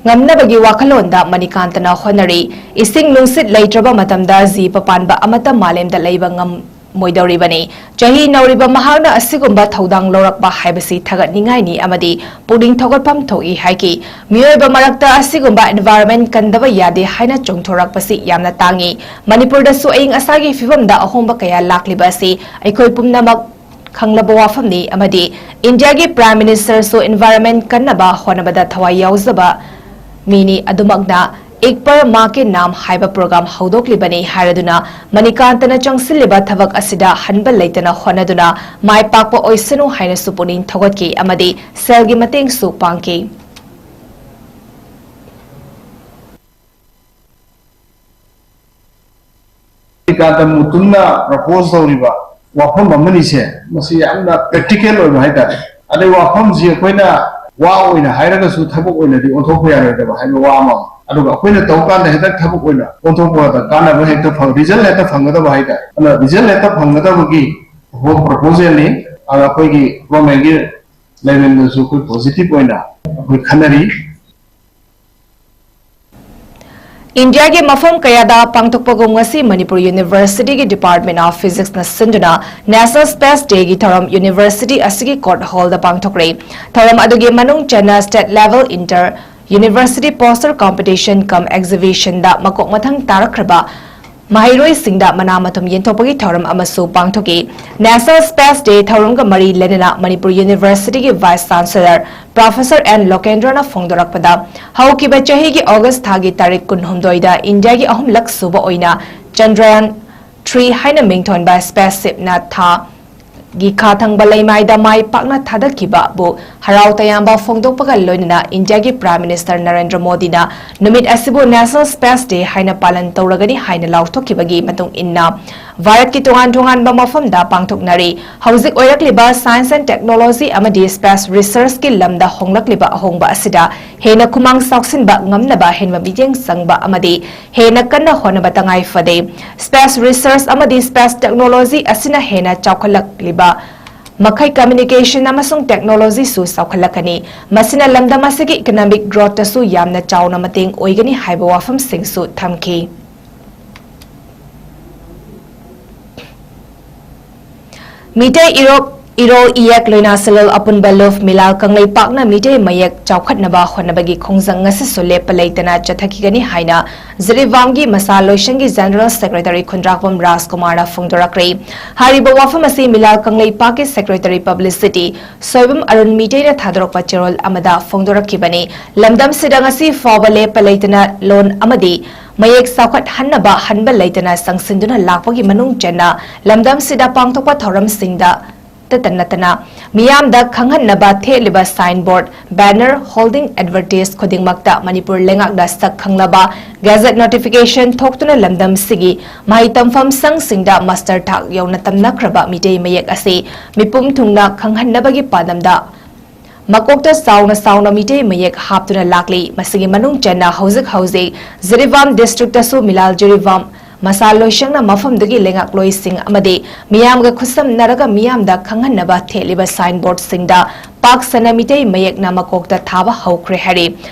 ꯉꯝꯅꯕꯒꯤ ꯋꯥꯈꯜꯂꯣꯟꯗ ꯃꯅꯤꯀꯥꯟꯇꯅ ꯍꯣꯠꯅꯔꯤ꯫ ꯏꯁꯤꯡ ꯅꯨꯡꯁꯤꯠ ꯂꯩꯇ꯭ꯔꯕ ꯃꯇꯝꯗ ꯖꯤꯕ ꯄꯥꯟꯕ ꯑꯃꯠꯇ ꯃꯥꯂꯦꯝꯗ ꯂꯩꯕ ꯉꯝꯃꯣꯏꯗꯧꯔꯤꯕꯅꯤ꯫ ꯆꯍꯤ ꯅꯧꯔꯤꯕ ꯃꯍꯥꯛꯅ ꯑꯁꯤꯒꯨꯝꯕ ꯊꯧꯗꯥꯡ ꯂꯧꯔꯛꯄ ꯍꯥꯏꯕꯁꯤ ꯊꯥꯒꯠꯅꯤꯡꯉꯥꯏꯅꯤ ꯑꯃꯗꯤ ꯄꯨꯛꯅꯤꯡ ꯊꯧꯒꯠꯐꯝ ꯊꯣꯛꯏ ꯍꯥꯏꯈꯤ꯫ ꯃꯤꯑꯣꯏꯕ ꯃꯔꯛꯇ ꯑꯁꯤꯒꯨꯝꯕ environment ꯀꯟꯗꯕ ꯌꯥꯗꯦ ꯍꯥꯏꯅ ꯆꯣꯡꯊꯣꯔꯛꯄꯁꯤ ꯌꯥꯝꯅ ꯇꯥꯡꯏ꯫ ꯃꯅꯤꯄꯨꯔꯗꯁꯨ ꯑꯏꯪ ꯑꯁꯥꯒꯤ ꯐꯤꯕꯝꯗ ꯑꯍꯣꯡꯕ ꯀꯌꯥ ꯂꯥꯛꯂꯤꯕ ꯑꯁꯤ ꯑꯩꯈꯣꯏ ꯄꯨꯝꯅꯃꯛ ꯈꯪꯂꯕ ꯋꯥꯐꯝꯅꯤ ꯑꯃꯗꯤ ꯏꯟꯗꯤꯌꯥꯒꯤ Prime Ministerꯁꯨ environment ꯀꯟꯅꯕ ꯍꯣꯠꯅꯕꯗ ꯊꯋꯥꯏ ꯌꯥꯎꯖꯕ ꯃꯤꯅꯤ꯫ ꯑꯗꯨꯃꯛꯅ ꯏꯛ ꯄꯔ ꯃꯥ ꯀꯦ ꯅꯥꯝ ꯍꯥꯏꯕ ꯄ꯭ꯔꯣꯒ꯭ꯔꯥꯝ ꯍꯧꯗꯣꯛꯂꯤꯕꯅꯤ ꯍꯥꯏꯔꯗꯨꯅ, ꯃꯅꯤꯀꯥꯟꯇꯅ ꯆꯪꯁꯤꯜꯂꯤꯕ ꯊꯕꯛ ꯑꯁꯤꯗ ꯍꯟꯕ ꯂꯩꯇꯅ ꯍꯣꯠꯅꯗꯨꯅ ꯃꯥꯏ ꯄꯥꯛꯄ ꯑꯣꯏꯁꯅꯨ ꯍꯥꯏꯅꯁꯨ ꯄꯨꯛꯅꯤꯡ ꯊꯧꯒꯠꯈꯤ ꯑꯃꯗꯤ ꯁꯦꯜꯒꯤ ꯃꯇꯦꯡꯁꯨ ꯄꯥꯡꯈꯤ꯫ ꯀꯥꯟꯇ ꯃꯨꯇꯨꯝꯅ ꯄ꯭ꯔꯄꯣꯁ ꯇꯧꯔꯤꯕ ꯋꯥꯐꯝ ꯑꯃꯅꯤꯁꯦ, ꯃꯁꯤ ꯌꯥꯝꯅ ꯄ꯭ꯔꯦꯛꯇꯤꯀꯦꯜ ꯑꯣꯏꯕ ꯍꯥꯏꯇꯥꯔꯦ꯫ ꯑꯗꯩ ꯋꯥꯐꯝꯁꯤ ꯑꯩꯈꯣꯏꯅ ꯋꯥ ꯑꯣꯏꯅ ꯍꯥꯏꯔꯒꯁꯨ ꯊꯕꯛ ꯑꯣꯏꯅꯗꯤ ꯑꯣꯟꯊꯣꯛꯄ ꯌꯥꯔꯣꯏꯗꯕ ꯍꯥꯏꯕ ꯋꯥ ꯑꯃ, ꯑꯗꯨꯒ ꯑꯩꯈꯣꯏꯅ ꯇꯧ ꯀꯥꯟꯗ ꯍꯦꯛꯇ ꯊꯕꯛ ꯑꯣꯏꯅ ꯑꯣꯟꯊꯣꯛꯄꯗ ꯀꯥꯟꯅꯕ ꯍꯦꯛꯇ ꯐꯪ, ꯔꯤꯖꯜ ꯍꯦꯛꯇ ꯐꯪꯒꯗꯕ ꯍꯥꯏꯇꯥꯔꯦ꯫ ꯑꯗꯨꯅ ꯔꯤꯖꯜ ꯍꯦꯛꯇ ꯐꯪꯒꯗꯕꯒꯤ ꯄ꯭ꯔꯄꯣꯖꯦꯜꯅꯤ꯫ ꯑꯗ ꯑꯩꯈꯣꯏꯒꯤ ꯒꯣꯔꯃꯦꯟꯒꯤ ꯂꯦꯚꯦꯜꯗꯁꯨ ꯑꯩꯈꯣꯏ ꯄꯣꯖꯤꯇꯤꯚ ꯑꯣꯏꯅ ꯑꯩꯈꯣꯏ ꯈꯟꯅꯔꯤ꯫ ꯏꯟꯗꯤꯌꯥꯒꯤ ꯃꯐꯝ ꯀꯌꯥꯗ ꯄꯥꯡꯊꯣꯛꯄꯒꯨꯝ ꯉꯁꯤ ꯃꯅꯤꯄꯨꯔ ꯌꯨꯅꯤꯚꯔꯁꯤꯇꯤꯒꯤ Department of Physicsꯅ ꯁꯤꯟꯗꯨꯅ National Space Dayꯒꯤ ꯊꯧꯔꯝ ꯌꯨꯅꯤꯚꯔꯁꯤꯇꯤ ꯑꯁꯤꯒꯤ ꯀꯣꯔꯠ ꯍꯣꯜꯗ ꯄꯥꯡꯊꯣꯛꯈ꯭ꯔꯦ꯫ ꯊꯧꯔꯝ ꯑꯗꯨꯒꯤ ꯃꯅꯨꯡ ꯆꯟꯅ State Level Inter University Poster Competition cum Exhibitionꯗ ꯃꯀꯣꯛ ꯃꯊꯪ ꯇꯥꯔꯛꯈ꯭ꯔꯕ ꯃꯍꯩꯔꯣꯏꯁꯤꯡꯗ ꯃꯅꯥ ꯃꯊꯨꯝ ꯌꯦꯟꯊꯣꯛꯄꯒꯤ ꯊꯧꯔꯝ ꯑꯃꯁꯨ ꯄꯥꯡꯊꯣꯛꯈꯤ꯫ National Space Day ꯊꯧꯔꯝꯒ ꯃꯔꯤ ꯂꯩꯅꯅ ꯃꯅꯤꯄꯨꯔ ꯌꯨꯅꯤꯚꯔꯁꯤꯇꯤꯒꯤ Vice Chancellor Professor N ꯂꯣꯀꯦꯟꯗ꯭ꯔꯅ ꯐꯣꯡꯗꯣꯔꯛꯄꯗ, ꯍꯧꯈꯤꯕ ꯆꯍꯤꯒꯤ ꯑꯣꯒꯁ ꯊꯥꯒꯤ ꯇꯥꯔꯤꯛ ꯀꯨꯟꯍꯨꯝꯗꯣꯏꯗ ꯏꯟꯗꯤꯌꯥꯒꯤ ꯑꯍꯨꯝꯂꯛ ꯁꯨꯕ ꯑꯣꯏꯅ ꯆꯟꯗ꯭ꯔꯌꯥꯟ three ꯍꯥꯏꯅ ꯃꯤꯡꯊꯣꯟꯕ space shipꯅ ꯊꯥ ꯒꯤ ꯈꯥ ꯊꯪꯕ ꯂꯩꯃꯥꯏꯗ ꯃꯥꯏ ꯄꯥꯛꯅ ꯊꯥꯗꯈꯤꯕꯕꯨ ꯍꯔꯥꯎ ꯇꯌꯥꯝꯕ ꯐꯣꯡꯗꯣꯛꯄꯒ ꯂꯣꯏꯅꯅ ꯏꯟꯗꯤꯌꯥꯒꯤ Prime Minister ꯅꯔꯦꯟꯗ꯭ꯔ ꯃꯣꯗꯤꯅ ꯅꯨꯃꯤꯠ ꯑꯁꯤꯕꯨ National Space Day ꯍꯥꯏꯅ ꯄꯥꯂꯟ ꯇꯧꯔꯒꯅꯤ ꯍꯥꯏꯅ ꯂꯥꯎꯊꯣꯛꯈꯤꯕꯒꯤ ꯃꯇꯨꯡ ꯏꯟꯅ ꯚꯥꯔꯠꯀꯤ ꯇꯣꯉꯥꯟ ꯇꯣꯉꯥꯟꯕ ꯃꯐꯝꯗ ꯄꯥꯡꯊꯣꯛꯅꯔꯤ꯫ ꯍꯧꯖꯤꯛ ꯑꯣꯏꯔꯛꯂꯤꯕ science and technology ꯑꯃꯗꯤ space researchꯀꯤ ꯂꯝꯗ ꯍꯣꯡꯂꯛꯂꯤꯕ ꯑꯍꯣꯡꯕ ꯑꯁꯤꯗ ꯍꯦꯟꯅ ꯈꯨꯃꯥꯡ ꯆꯥꯎꯁꯤꯟꯕ ꯉꯝꯅꯕ ꯍꯦꯟꯕ ꯃꯤꯠꯌꯦꯡ ꯆꯪꯕ ꯑꯃꯗꯤ ꯍꯦꯟꯅ ꯀꯟꯅ ꯍꯣꯠꯅꯕ ꯇꯉꯥꯏ ꯐꯗꯦ꯫ Space research ꯑꯃꯗꯤ space technology ꯑꯁꯤꯅ ꯍꯦꯟꯅ ꯆꯥꯎꯈꯠꯂꯛꯂꯤꯕ ꯃꯈꯩ communication ꯑꯃꯁꯨꯡ technologyꯁꯨ ꯆꯥꯎꯈꯠꯂꯛꯀꯅꯤ꯫ ꯃꯁꯤꯅ ꯂꯝꯗꯝ ꯑꯁꯤꯒꯤ economic growthꯇꯁꯨ ꯌꯥꯝꯅ ꯆꯥꯎꯅ ꯃꯇꯦꯡ ꯑꯣꯏꯒꯅꯤ ꯍꯥꯏꯕ ꯋꯥꯐꯝꯁꯤꯡꯁꯨ ꯊꯝꯈꯤ꯫ ꯃꯤꯇꯩ ꯏꯔꯣꯛ ꯏꯔꯣꯜ ꯏꯌꯦꯛ ꯂꯣꯏꯅ ꯁꯦꯂꯨꯜ ꯑꯄꯨꯟꯕ ꯂꯨꯞ ꯃꯤꯂꯥꯜ ꯀꯪꯂꯩꯄꯥꯛꯅ ꯃꯤꯇꯩ ꯃꯌꯦꯛ ꯆꯥꯎꯈꯠꯅꯕ ꯍꯣꯠꯅꯕꯒꯤ ꯈꯣꯡꯖꯪ ꯉꯁꯤꯁꯨ ꯂꯦꯞꯄ ꯂꯩꯇꯅ ꯆꯠꯊꯈꯤꯒꯅꯤ ꯍꯥꯏꯅ ꯖꯤꯔꯤꯕꯥꯝꯒꯤ ꯃꯁꯥ ꯂꯣꯏꯁꯪꯒꯤ ꯖꯦꯅꯔꯦꯜ ꯁꯦꯀ꯭ꯔꯦꯇꯔꯤ ꯈꯨꯟꯗ꯭ꯔꯥꯛꯄꯝ ꯔꯥꯖꯀꯨꯃꯥꯔꯅ ꯐꯣꯡꯗꯣꯔꯛꯈ꯭ꯔꯦ꯫ ꯍꯥꯏꯔꯤꯕ ꯋꯥꯐꯝ ꯑꯁꯤ ꯃꯤꯂꯥꯜ ꯀꯪꯂꯩꯄꯥꯛꯀꯤ ꯁꯦꯀ꯭ꯔꯦꯇꯔꯤ ꯄꯕ꯭ꯂꯤꯁꯤꯇꯤ ꯁꯣꯏꯕꯝ ꯑꯔꯨꯟ ꯃꯤꯇꯩꯅ ꯊꯥꯗꯣꯔꯛꯄ ꯆꯦꯔꯣꯜ ꯑꯃꯗ ꯐꯣꯡꯗꯣꯔꯛꯈꯤꯕꯅꯤ꯫ ꯂꯝꯗꯝꯁꯤꯗ ꯉꯁꯤ ꯐꯥꯎꯕ ꯂꯦꯞꯄ ꯂꯩꯇꯅ ꯂꯣꯟ ꯑꯃꯗꯤ ꯃꯌꯦꯛ ꯆꯥꯎꯈꯠꯍꯟꯅꯕ ꯍꯟꯕ ꯂꯩꯇꯅ ꯆꯪꯁꯤꯟꯗꯨꯅ ꯂꯥꯛꯄꯒꯤ ꯃꯅꯨꯡ ꯆꯟꯅ ꯂꯝꯗꯝꯁꯤꯗ ꯄꯥꯡꯊꯣꯛꯄ ꯊꯧꯔꯝꯁꯤꯡꯗ ꯇꯇ ꯅꯠꯇꯅ ꯃꯤꯌꯥꯝꯗ ꯈꯪꯍꯟꯅꯕ ꯊꯦꯠꯂꯤꯕ ꯁꯥꯏꯟ ꯕꯣꯔꯗ, ꯕꯦꯅꯔ, ꯍꯣꯜꯗꯤꯡ ꯑꯦꯗꯚꯔꯇꯤꯁ ꯈꯨꯗꯤꯡꯃꯛꯇ ꯃꯅꯤꯄꯨꯔ ꯂꯩꯉꯥꯛꯅ ꯁꯛ ꯈꯪꯂꯕ ꯒꯦꯖꯦꯠ ꯅꯣꯇꯤꯐꯤꯀꯦꯁꯟ ꯊꯣꯛꯇꯨꯅ ꯂꯝꯗꯝꯁꯤꯒꯤ ꯃꯍꯩ ꯇꯝꯐꯝ ꯁꯪꯁꯤꯡꯗ ꯃꯥꯁꯇꯔ ꯊꯥꯛ ꯌꯧꯅ ꯇꯝꯅꯈ꯭ꯔꯕ ꯃꯤꯇꯩ ꯃꯌꯦꯛ ꯑꯁꯤ ꯃꯤꯄꯨꯝ ꯊꯨꯡꯅ ꯈꯪꯍꯟꯅꯕꯒꯤ ꯄꯥꯟꯗꯝꯗ ꯃꯀꯣꯛꯇ ꯆꯥꯎꯅ ꯆꯥꯎꯅ ꯃꯤꯇꯩ ꯃꯌꯦꯛ ꯍꯥꯞꯇꯨꯅ ꯂꯥꯛꯂꯤ꯫ ꯃꯁꯤꯒꯤ ꯃꯅꯨꯡ ꯆꯟꯅ ꯍꯧꯖꯤꯛ ꯍꯧꯖꯤꯛ ꯖꯤꯔꯤꯕꯥꯝ ꯗꯤꯁꯇ꯭ꯔꯤꯛꯇꯁꯨ ꯃꯤꯂꯥꯜ ꯖꯤꯔꯤꯕꯥꯝ ꯃꯁꯥ ꯂꯣꯏꯁꯪꯅ ꯃꯐꯝꯗꯨꯒꯤ ꯂꯩꯉꯥꯛꯂꯣꯏꯁꯤꯡ ꯑꯃꯗꯤ ꯃꯤꯌꯥꯝꯒ ꯈꯨꯠꯁꯝꯅꯔꯒ ꯃꯤꯌꯥꯝꯗ ꯈꯪꯍꯟꯅꯕ ꯊꯦꯠꯂꯤꯕ ꯁꯥꯏꯟ ꯕꯣꯔꯗꯁꯤꯡꯗ ꯄꯥꯛ ꯁꯟꯅ ꯃꯤꯇꯩ ꯃꯌꯦꯛꯅ ꯃꯀꯣꯛꯇ ꯊꯥꯕ ꯍꯧꯈ꯭ꯔꯦ ꯍꯥꯏꯔꯤ꯫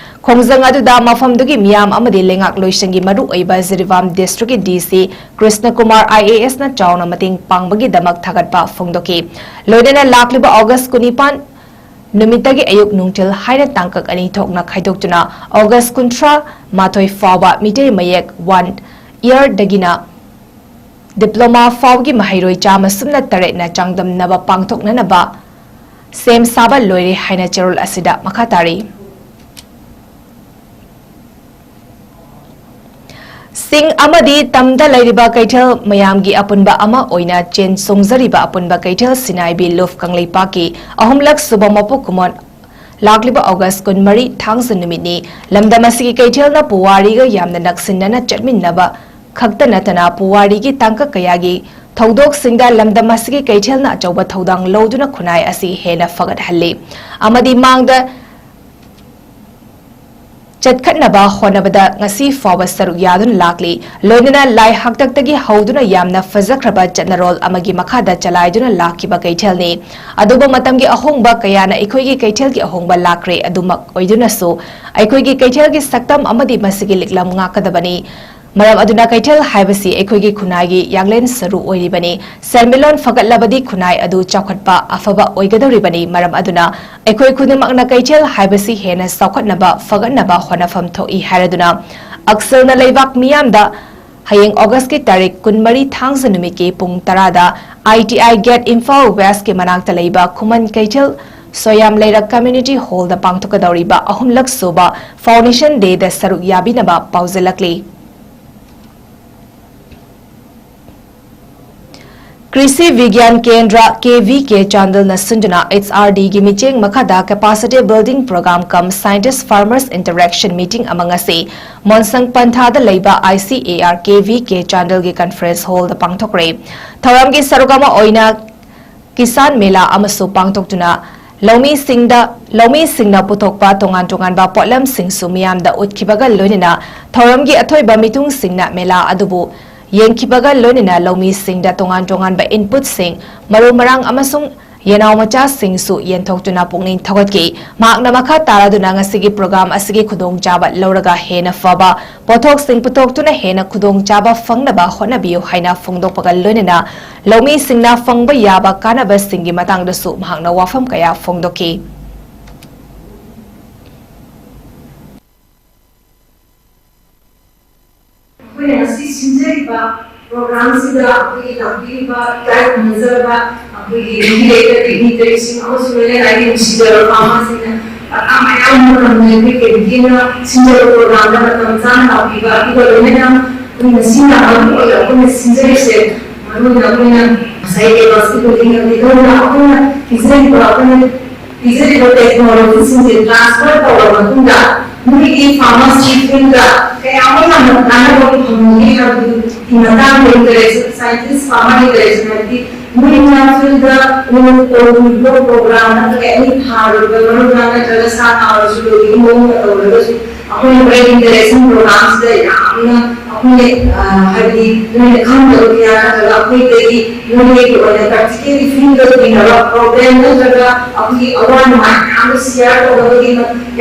ꯈꯣꯡꯖꯪ ꯑꯗꯨꯗ ꯃꯐꯝꯗꯨꯒꯤ ꯃꯤꯌꯥꯝ ꯑꯃꯗꯤ ꯂꯩꯉꯥꯛꯂꯣꯏꯁꯤꯡꯒꯤ ꯃꯔꯨꯑꯣꯏꯕ ꯖꯤꯔꯤꯕꯥꯝ ꯗꯤꯁꯇ꯭ꯔꯤꯛꯀꯤ ꯗꯤ ꯁꯤ ꯀ꯭ꯔꯤꯁꯅ ꯀꯨꯃꯥꯔ ꯑꯥꯏ ꯑꯦ ꯑꯦꯁꯅ ꯆꯥꯎꯅ ꯃꯇꯦꯡ ꯄꯥꯡꯕꯒꯤꯗꯃꯛ ꯊꯥꯒꯠꯄ ꯐꯣꯡꯗꯣꯛꯈꯤ꯫ ꯂꯣꯏꯅꯅ ꯂꯥꯛꯂꯤꯕ ꯑꯣꯒꯁ ꯀꯨꯟꯅꯤꯄꯥꯟ ꯅꯨꯃꯤꯠꯇꯒꯤ ꯑꯌꯨꯛ ꯅꯨꯡꯊꯤꯜ ꯍꯥꯏꯅ ꯇꯥꯡꯀꯛ ꯑꯅꯤ ꯊꯣꯛꯅ ꯈꯥꯏꯗꯣꯛꯇꯨꯅ ꯑꯣꯒꯁ ꯀꯨꯟꯊ꯭ꯔꯥ ꯃꯥꯊꯣꯏ ꯐꯥꯎꯕ ꯃꯤꯇꯩ ꯃꯌꯦꯛ ꯋꯥꯟ ꯏꯌꯔꯗꯒꯤꯅ ꯗꯤꯄ꯭ꯂꯣꯃꯥ ꯐꯥꯎꯕꯒꯤ ꯃꯍꯩꯔꯣꯏ ꯆꯥꯝꯃ ꯁꯨꯞꯅ ꯇꯔꯦꯠꯅ ꯆꯥꯡꯗꯝꯅꯕ ꯄꯥꯡꯊꯣꯛꯅꯅꯕ ꯁꯦꯝ ꯁꯥꯕ ꯂꯣꯏꯔꯦ ꯍꯥꯏꯅ ꯆꯦꯔꯣꯜ ꯑꯁꯤꯗ ꯃꯈꯥ ꯇꯥꯔꯤ꯫ ꯆꯤꯡ ꯑꯃꯗꯤ ꯇꯝꯗ ꯂꯩꯔꯤꯕ ꯀꯩꯊꯦꯜ ꯃꯌꯥꯝꯒꯤ ꯑꯄꯨꯟꯕ ꯑꯃ ꯑꯣꯏꯅ ꯆꯦꯟ ꯆꯣꯡꯖꯔꯤꯕ ꯑꯄꯨꯟꯕ ꯀꯩꯊꯦꯜ ꯁꯤꯅꯥꯏꯕꯤ ꯂꯨꯞ ꯀꯪꯂꯩꯄꯥꯛꯀꯤ ꯑꯍꯨꯝꯂꯛ ꯁꯨꯕ ꯃꯄꯣꯛ ꯀꯨꯝꯑꯣꯟ ꯂꯥꯛꯂꯤꯕ ꯑꯣꯒꯁ ꯀꯨꯟꯃꯔꯤ ꯊꯥꯡꯖ ꯅꯨꯃꯤꯠꯅꯤ꯫ ꯂꯝꯗꯝ ꯑꯁꯤꯒꯤ ꯀꯩꯊꯦꯜꯅ ꯄꯨꯋꯥꯔꯤꯒ ꯌꯥꯝꯅ ꯅꯛꯁꯤꯟꯅꯅ ꯆꯠꯃꯤꯟꯅꯕ ꯈꯛꯇ ꯅꯠꯇꯅ ꯄꯨꯋꯥꯔꯤꯒꯤ ꯇꯥꯡꯀꯛ ꯀꯌꯥꯒꯤ ꯊꯧꯗꯣꯛꯁꯤꯡꯗ ꯂꯝꯗꯝ ꯑꯁꯤꯒꯤ ꯀꯩꯊꯦꯜꯅ ꯑꯆꯧꯕ ꯊꯧꯗꯥꯡ ꯂꯧꯗꯨꯅ ꯈꯨꯟꯅꯥꯏ ꯑꯁꯤ ꯍꯦꯟꯅ ꯐꯒꯠꯍꯜꯂꯤ ꯑꯃꯗꯤ ꯃꯥꯡꯗ ꯆꯠꯈꯠꯅꯕ ꯍꯣꯠꯅꯕꯗ ꯉꯁꯤ ꯐꯥꯎꯕ ꯁꯔꯨꯛ ꯌꯥꯗꯨꯅ ꯂꯥꯛꯂꯤ꯫ ꯂꯣꯏꯅꯅ ꯂꯥꯏ ꯍꯥꯛꯇꯛꯇꯒꯤ ꯍꯧꯗꯨꯅ ꯌꯥꯝꯅ ꯐꯖꯈ꯭ꯔꯕ ꯆꯠꯅꯔꯣꯜ ꯑꯃꯒꯤ ꯃꯈꯥꯗ ꯆꯂꯥꯏꯗꯨꯅ ꯂꯥꯛꯈꯤꯕ ꯀꯩꯊꯦꯜꯅꯤ꯫ ꯑꯗꯨꯕꯨ ꯃꯇꯝꯒꯤ ꯑꯍꯣꯡꯕ ꯀꯌꯥꯅ ꯑꯩꯈꯣꯏꯒꯤ ꯀꯩꯊꯦꯜꯒꯤ ꯑꯍꯣꯡꯕ ꯂꯥꯛꯈ꯭ꯔꯦ꯫ ꯑꯗꯨꯃꯛ ꯑꯣꯏꯗꯨꯅꯁꯨ ꯑꯩꯈꯣꯏꯒꯤ ꯀꯩꯊꯦꯜꯒꯤ ꯁꯛꯇꯝ ꯑꯃꯗꯤ ꯃꯁꯤꯒꯤ ꯂꯤꯛꯂꯝ ꯉꯥꯛꯀꯗꯕꯅꯤ꯫ ꯃꯔꯝ ꯑꯗꯨꯅ ꯀꯩꯊꯦꯜ ꯍꯥꯏꯕꯁꯤ ꯑꯩꯈꯣꯏꯒꯤ ꯈꯨꯟꯅꯥꯏꯒꯤ ꯌꯥꯡꯂꯦꯟ ꯁꯔꯨ ꯑꯣꯏꯔꯤꯕꯅꯤ꯫ ꯁꯦꯟꯃꯤꯠꯂꯣꯟ ꯐꯒꯠꯂꯕꯗꯤ ꯈꯨꯟꯅꯥꯏ ꯑꯗꯨ ꯆꯥꯎꯈꯠꯄ ꯑꯐꯕ ꯑꯣꯏꯒꯗꯧꯔꯤꯕꯅꯤ꯫ ꯃꯔꯝ ꯑꯗꯨꯅ ꯑꯩꯈꯣꯏ ꯈꯨꯗꯤꯡꯃꯛꯅ ꯀꯩꯊꯦꯜ ꯍꯥꯏꯕꯁꯤ ꯍꯦꯟꯅ ꯆꯥꯎꯈꯠꯅꯕ ꯐꯒꯠꯅꯕ ꯍꯣꯠꯅꯐꯝ ꯊꯣꯛꯏ ꯍꯥꯏꯔꯗꯨꯅ ꯑꯛꯁꯦꯜꯅ ꯂꯩꯕꯥꯛ ꯃꯤꯌꯥꯝꯗ ꯍꯌꯦꯡ ꯑꯣꯒꯁꯀꯤ ꯇꯥꯔꯤꯛ ꯀꯨꯟꯃꯔꯤ ꯊꯥꯡꯖ ꯅꯨꯃꯤꯠꯀꯤ ꯄꯨꯡ ꯇꯔꯥꯗ I T I Gate Imphal Westꯀꯤ ꯃꯅꯥꯛꯇ ꯂꯩꯕ ꯈꯨꯃꯟ ꯀꯩꯊꯦꯜ ꯁꯣꯌꯥꯝ ꯂꯩꯔꯛ Community Hallꯗ ꯄꯥꯡꯊꯣꯛꯀꯗꯧꯔꯤꯕ ꯑꯍꯨꯝꯂꯛ ꯁꯨꯕ Foundation Dayꯗ ꯁꯔꯨꯛ ꯌꯥꯕꯤꯅꯕ ꯄꯥꯎꯖꯦꯜꯂꯛꯂꯤ꯫ ꯀ꯭ꯔꯤꯁꯤ ꯕꯤꯒ꯭ꯌꯥꯟ ꯀꯦꯟꯗ꯭ꯔ, K V K ꯆꯥꯟꯗꯦꯜꯅ ꯁꯤꯟꯗꯨꯅ H R Dꯒꯤ ꯃꯤꯠꯌꯦꯡ ꯃꯈꯥꯗ Capacity Building Program cum Scientist Farmers Interaction Meeting ꯑꯃ ꯉꯁꯤ ꯃꯣꯟꯁꯪ ꯄꯟꯊꯥꯗ ꯂꯩꯕ I C A R K V K ꯆꯥꯟꯗꯦꯜꯒꯤ Conference Hallꯗ ꯄꯥꯡꯊꯣꯛꯈ꯭ꯔꯦ꯫ ꯊꯧꯔꯝꯒꯤ ꯁꯔꯨꯛ ꯑꯃ ꯑꯣꯏꯅ ꯀꯤꯁꯥꯟ ꯃꯦꯂꯥ ꯑꯃꯁꯨ ꯄꯥꯡꯊꯣꯛꯇꯨꯅ ꯂꯧꯃꯤꯁꯤꯡꯗ, ꯂꯧꯃꯤꯁꯤꯡꯅ ꯄꯨꯊꯣꯛꯄ ꯇꯣꯉꯥꯟ ꯇꯣꯉꯥꯟꯕ ꯄꯣꯠꯂꯝꯁꯤꯡꯁꯨ ꯃꯤꯌꯥꯝꯗ ꯎꯠꯈꯤꯕꯒ ꯂꯣꯏꯅꯅ ꯊꯧꯔꯝꯒꯤ ꯑꯊꯣꯏꯕ ꯃꯤꯊꯨꯡꯁꯤꯡꯅ ꯃꯦꯂꯥ ꯑꯗꯨꯕꯨ ꯌꯦꯡꯈꯤꯕꯒ ꯂꯣꯏꯅꯅ ꯂꯧꯃꯤꯁꯤꯡꯗ ꯇꯣꯉꯥꯟ ꯇꯣꯉꯥꯟꯕ inputꯁꯤꯡ, ꯃꯔꯨ ꯃꯔꯥꯡ ꯑꯃꯁꯨꯡ ꯌꯦꯅꯥꯎ ꯃꯆꯥꯁꯤꯡꯁꯨ ꯌꯦꯟꯊꯣꯛꯇꯨꯅ ꯄꯨꯛꯅꯤꯡ ꯊꯧꯒꯠꯈꯤ꯫ ꯃꯍꯥꯛꯅ ꯃꯈꯥ ꯇꯥꯔꯗꯨꯅ ꯉꯁꯤꯒꯤ program ꯑꯁꯤꯒꯤ ꯈꯨꯗꯣꯡꯆꯥꯕ ꯂꯧꯔꯒ ꯍꯦꯟꯅ ꯐꯕ ꯄꯣꯠꯊꯣꯛꯁꯤꯡ ꯄꯨꯊꯣꯛꯇꯨꯅ ꯍꯦꯟꯅ ꯈꯨꯗꯣꯡꯆꯥꯕ ꯐꯪꯅꯕ ꯍꯣꯠꯅꯕꯤꯌꯨ ꯍꯥꯏꯅ ꯐꯣꯡꯗꯣꯛꯄꯒ ꯂꯣꯏꯅꯅ ꯂꯧꯃꯤꯁꯤꯡꯅ ꯐꯪꯕ ꯌꯥꯕ ꯀꯥꯟꯅꯕꯁꯤꯡꯒꯤ ꯃꯇꯥꯡꯗꯁꯨ ꯃꯍꯥꯛꯅ ꯋꯥꯐꯝ ꯀꯌꯥ ꯐꯣꯡꯗꯣꯛꯈꯤ꯫ ꯑꯩꯈꯣꯏꯅ ꯉꯁꯤ ꯁꯤꯟꯖꯔꯤꯕ programꯁꯤꯗ ꯑꯩꯈꯣꯏꯒꯤ ꯂꯥꯛꯄꯤꯔꯤꯕ ꯏꯀꯥꯏ ꯈꯨꯝꯅꯖꯔꯕ ꯑꯩꯈꯣꯏꯒꯤ ꯅꯨꯄꯤ ꯂꯩꯔꯤꯕ dignitaryꯁꯤꯡ ꯑꯃꯁꯨꯡ ꯂꯣꯏꯅ ꯂꯥꯏꯔꯤꯛ ꯅꯨꯡꯁꯤꯖꯔꯕ farmerꯁꯤꯡꯅ ꯃꯌꯥꯝ ꯑꯃ ꯇꯝꯅ ꯑꯩꯈꯣꯏ ꯀꯦꯕꯤꯀꯦꯅ ꯁꯤꯟꯖꯕ programꯗ ꯃꯇꯝ ꯆꯥꯅ ꯂꯥꯛꯄꯤꯕ ꯑꯗꯨꯒ ꯂꯣꯏꯅꯅ ꯑꯩꯈꯣꯏ ꯉꯁꯤꯅ ꯃꯔꯨ ꯑꯣꯏꯅ ꯑꯩꯈꯣꯏꯅ ꯁꯤꯟꯖꯔꯤꯁꯦ ꯃꯔꯨ ꯑꯣꯏꯅ ꯑꯩꯈꯣꯏꯅ ꯉꯁꯥꯏ capacity building ꯑꯃꯗꯤ ꯂꯣꯏꯅ ꯑꯩꯈꯣꯏꯅ ꯄꯤꯖꯔꯤꯕ ꯑꯩꯈꯣꯏꯅ ꯄꯤꯖꯔꯤꯕ technologyꯁꯤꯡꯁꯦ transfer ꯇꯧꯔꯕ ꯃꯇꯨꯡꯗ ꯅꯣꯏꯒꯤ farmerꯁꯤꯡ ꯐꯤꯜꯗ ꯀꯌꯥꯃꯨꯛ ꯌꯥꯝꯅ ꯀꯥꯟꯅꯕ ꯐꯪꯒꯅꯤ ꯍꯥꯏꯕꯗꯨꯒꯤ ꯃꯇꯥꯡꯗ interaction, scientist farmer interaction ꯍꯥꯏꯕꯗꯤ ꯅꯣꯏꯅ ꯐꯤꯜꯗ ꯅꯣꯏꯅ ꯇꯧꯔꯤꯕ program ꯅꯠꯇ꯭ꯔꯒ any ꯊꯥꯔꯤꯕ ꯃꯔꯨ ꯃꯔꯥꯡ ꯅꯠꯇ꯭ꯔꯒ ꯁꯥ ꯉꯥ ꯑꯣꯏꯔꯁꯨ ꯂꯣꯏꯕꯒꯤ ꯃꯑꯣꯡꯗ ꯇꯧꯔꯒꯁꯨ ꯑꯩꯈꯣꯏꯅ ꯃꯣꯏ interaction programꯁꯤꯗ ꯌꯥꯝꯅ ꯑꯩꯈꯣꯏꯅ, ꯑ, ꯍꯥꯏꯕꯗꯤ ꯅꯣꯏꯅ ꯈꯪꯗꯕ ꯀꯌꯥ ꯅꯠꯇ꯭ꯔꯒ ꯑꯩꯈꯣꯏꯗꯒꯤ ꯅꯣꯏꯗꯒꯤ ꯑꯣꯏꯅ practically fieldꯗ ꯊꯦꯡꯅꯕ problem ꯅꯠꯇ꯭ꯔꯒ ꯑꯩꯈꯣꯏꯒꯤ ꯑꯋꯥ ꯅꯨꯡꯉꯥꯏ ꯃꯌꯥꯝꯗꯣ share ꯇꯧꯅꯕꯒꯤ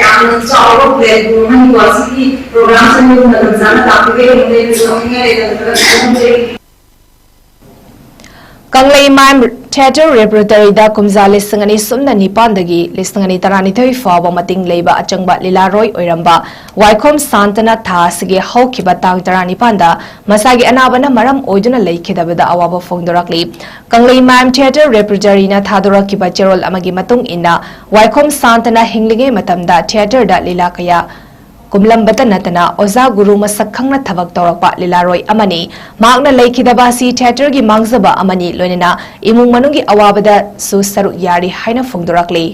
ꯌꯥꯝꯅ ꯆꯥꯎꯕ platform ꯑꯃꯅꯤꯀꯣ꯫ ꯑꯁꯤꯒꯤ programꯁꯦ ꯅꯣꯏꯅ ꯃꯇꯝ ꯆꯥꯅ ꯇꯥꯛꯄꯤꯕꯒꯤꯗꯃꯛꯇ ꯑꯩꯅꯁꯨ ꯍꯥꯏꯅꯤꯡꯉꯥꯏ ꯂꯩꯇꯅ ꯊꯥꯒꯠꯆꯔꯤ꯫ ꯀꯪꯂꯩꯃꯥꯏꯝ Theatre Repertoryꯗ ꯀꯨꯝꯖꯥ ꯂꯤꯁꯤꯡ ꯑꯅꯤ ꯁꯨꯞꯅ ꯅꯤꯄꯥꯟꯗꯒꯤ ꯂꯤꯁꯤꯡ ꯑꯅꯤ ꯇꯔꯥꯅꯤꯊꯣꯏ ꯐꯥꯎꯕ ꯃꯇꯤꯡ ꯂꯩꯕ ꯑꯆꯪꯕ ꯂꯤꯂꯥꯔꯣꯏ ꯑꯣꯏꯔꯝꯕ ꯋꯥꯏꯈꯣꯝ ꯁꯥꯟꯇꯅ ꯊꯥ ꯑꯁꯤꯒꯤ ꯍꯧꯈꯤꯕ ꯇꯥꯡ ꯇꯔꯥꯅꯤꯄꯥꯟꯗ ꯃꯁꯥꯒꯤ ꯑꯅꯥꯕꯅ ꯃꯔꯝ ꯑꯣꯏꯗꯨꯅ ꯂꯩꯈꯤꯗꯕꯗ ꯑꯋꯥꯕ ꯐꯣꯡꯗꯣꯔꯛꯂꯤ꯫ ꯀꯪꯂꯩꯃꯥꯏꯝ Theatre Repertoryꯅ ꯊꯥꯗꯣꯔꯛꯈꯤꯕ ꯆꯦꯔꯣꯜ ꯑꯃꯒꯤ ꯃꯇꯨꯡ ꯏꯟꯅ, ꯋꯥꯏꯈꯣꯝ ꯁꯥꯟꯇꯅ ꯍꯤꯡꯂꯤꯉꯩ ꯃꯇꯝꯗ theatreꯗ ꯂꯤꯂꯥ ꯀꯌꯥ ꯀꯨꯝꯂꯝꯕꯇ ꯅꯠꯇꯅ ꯑꯣꯖꯥ ꯒꯨꯔꯨ ꯃꯁꯛ ꯈꯪꯅ ꯊꯕꯛ ꯇꯧꯔꯛꯄ ꯂꯤꯂꯥꯔꯣꯏ ꯑꯃꯅꯤ꯫ ꯃꯍꯥꯛꯅ ꯂꯩꯈꯤꯗꯕ ꯑꯁꯤ theatreꯒꯤ ꯃꯥꯡꯖꯕ ꯑꯃꯅꯤ, ꯂꯣꯏꯅꯅ ꯏꯃꯨꯡ ꯃꯅꯨꯡꯒꯤ ꯑꯋꯥꯕꯗꯁꯨ ꯁꯔꯨꯛ ꯌꯥꯔꯤ ꯍꯥꯏꯅ ꯐꯣꯡꯗꯣꯔꯛꯂꯤ꯫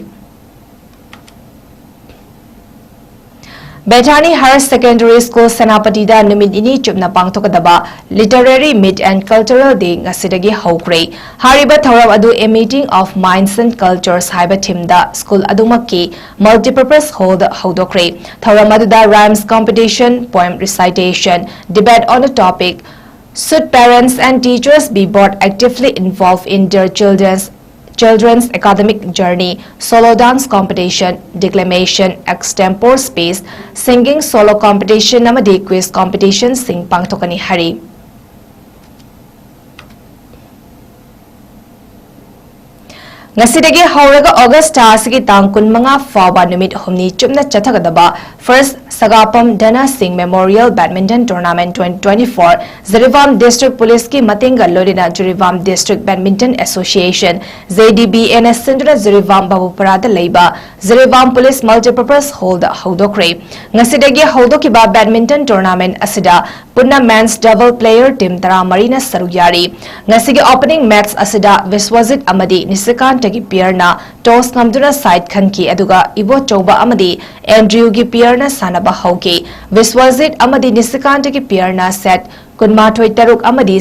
Bethany Higher Secondary School ꯁꯦꯅꯥꯄꯇꯤꯗ ꯅꯨꯃꯤꯠ ꯅꯤꯅꯤ ꯆꯨꯞꯅ ꯄꯥꯡꯊꯣꯛꯀꯗꯕ Literary Meet and Cultural Day ꯉꯁꯤꯗꯒꯤ ꯍꯧꯈ꯭ꯔꯦ꯫ ꯍꯥꯏꯔꯤꯕ ꯊꯧꯔꯝ ꯑꯗꯨ A Meeting of Minds and Cultures ꯍꯥꯏꯕ themeꯗ school ꯑꯗꯨꯃꯛꯀꯤ multipurpose hallꯗ ꯍꯧꯗꯣꯛꯈ꯭ꯔꯦ꯫ ꯊꯧꯔꯝ ꯑꯗꯨꯗ rhymes competition, poem recitation, debate on the topic, Should parents and teachers be both actively involved in their children's, children's academic journey, solo dance competition, declamation, extempore speech, singing solo competition ꯑꯃꯗꯤ quiz competitionꯁꯤꯡ ꯄꯥꯡꯊꯣꯛꯀꯅꯤ ꯍꯥꯏꯔꯤ꯫ ꯉꯁꯤꯗꯒꯤ ꯍꯧꯔꯒ August ꯊꯥ ꯑꯁꯤꯒꯤ ꯇꯥꯡ ꯀꯨꯟꯃꯉꯥ ꯐꯥꯎꯕ ꯅꯨꯃꯤꯠ ꯍꯨꯝꯅꯤ ꯆꯨꯞꯅ ꯆꯠꯊꯒꯗꯕ First ꯁꯒꯥꯄꯝ ꯙꯅ ꯁꯤꯡ Memorial Badminton Tournament twenty twenty-four Jiribam District Policeꯀꯤ ꯃꯇꯦꯡꯒ ꯂꯣꯏꯅꯅ ꯖꯤꯔꯤꯕꯥꯝ District Badminton Association, JDBAꯅ ꯁꯤꯟꯗꯨꯅ ꯖꯤꯔꯤꯕꯥꯝ ꯕꯥꯕꯨꯄꯔꯥꯗ ꯂꯩꯕ ꯖꯤꯔꯤꯕꯥꯝ Police Multipurpose Hallꯗ ꯍꯧꯗꯣꯛꯈ꯭ꯔꯦ꯫ ꯉꯁꯤꯗꯒꯤ ꯍꯧꯗꯣꯛꯈꯤꯕ badminton tournament ꯑꯁꯤꯗ ꯄꯨꯟꯅ men's double player team ꯇꯔꯥꯃꯔꯤꯅ ꯁꯔꯨꯛ ꯌꯥꯔꯤ꯫ ꯉꯁꯤꯒꯤ opening match ꯑꯁꯤꯗ ꯕꯤꯁ꯭ꯋꯖꯤꯠ ꯑꯃꯗꯤ ꯅꯤꯁꯤꯀꯥꯟꯇꯒꯤ pairꯅ toss ꯉꯝꯗꯨꯅ side ꯈꯟꯈꯤ, ꯑꯗꯨꯒ ꯏꯕꯣꯆꯧꯕ ꯑꯃꯗꯤ ꯑꯦꯟꯗ꯭ꯔꯤꯌꯨꯒꯤ pairꯅ ꯁꯥꯟꯅꯕ ꯍꯧꯈꯤ꯫ ꯕꯤꯁ꯭ꯋꯖꯤꯠ ꯑꯃꯗꯤ ꯅꯤꯁꯤꯀꯥꯟꯇꯒꯤ pairꯅ set ꯀꯨꯟꯃꯥꯊꯣꯏ ꯇꯔꯨꯛ ꯑꯃꯗꯤ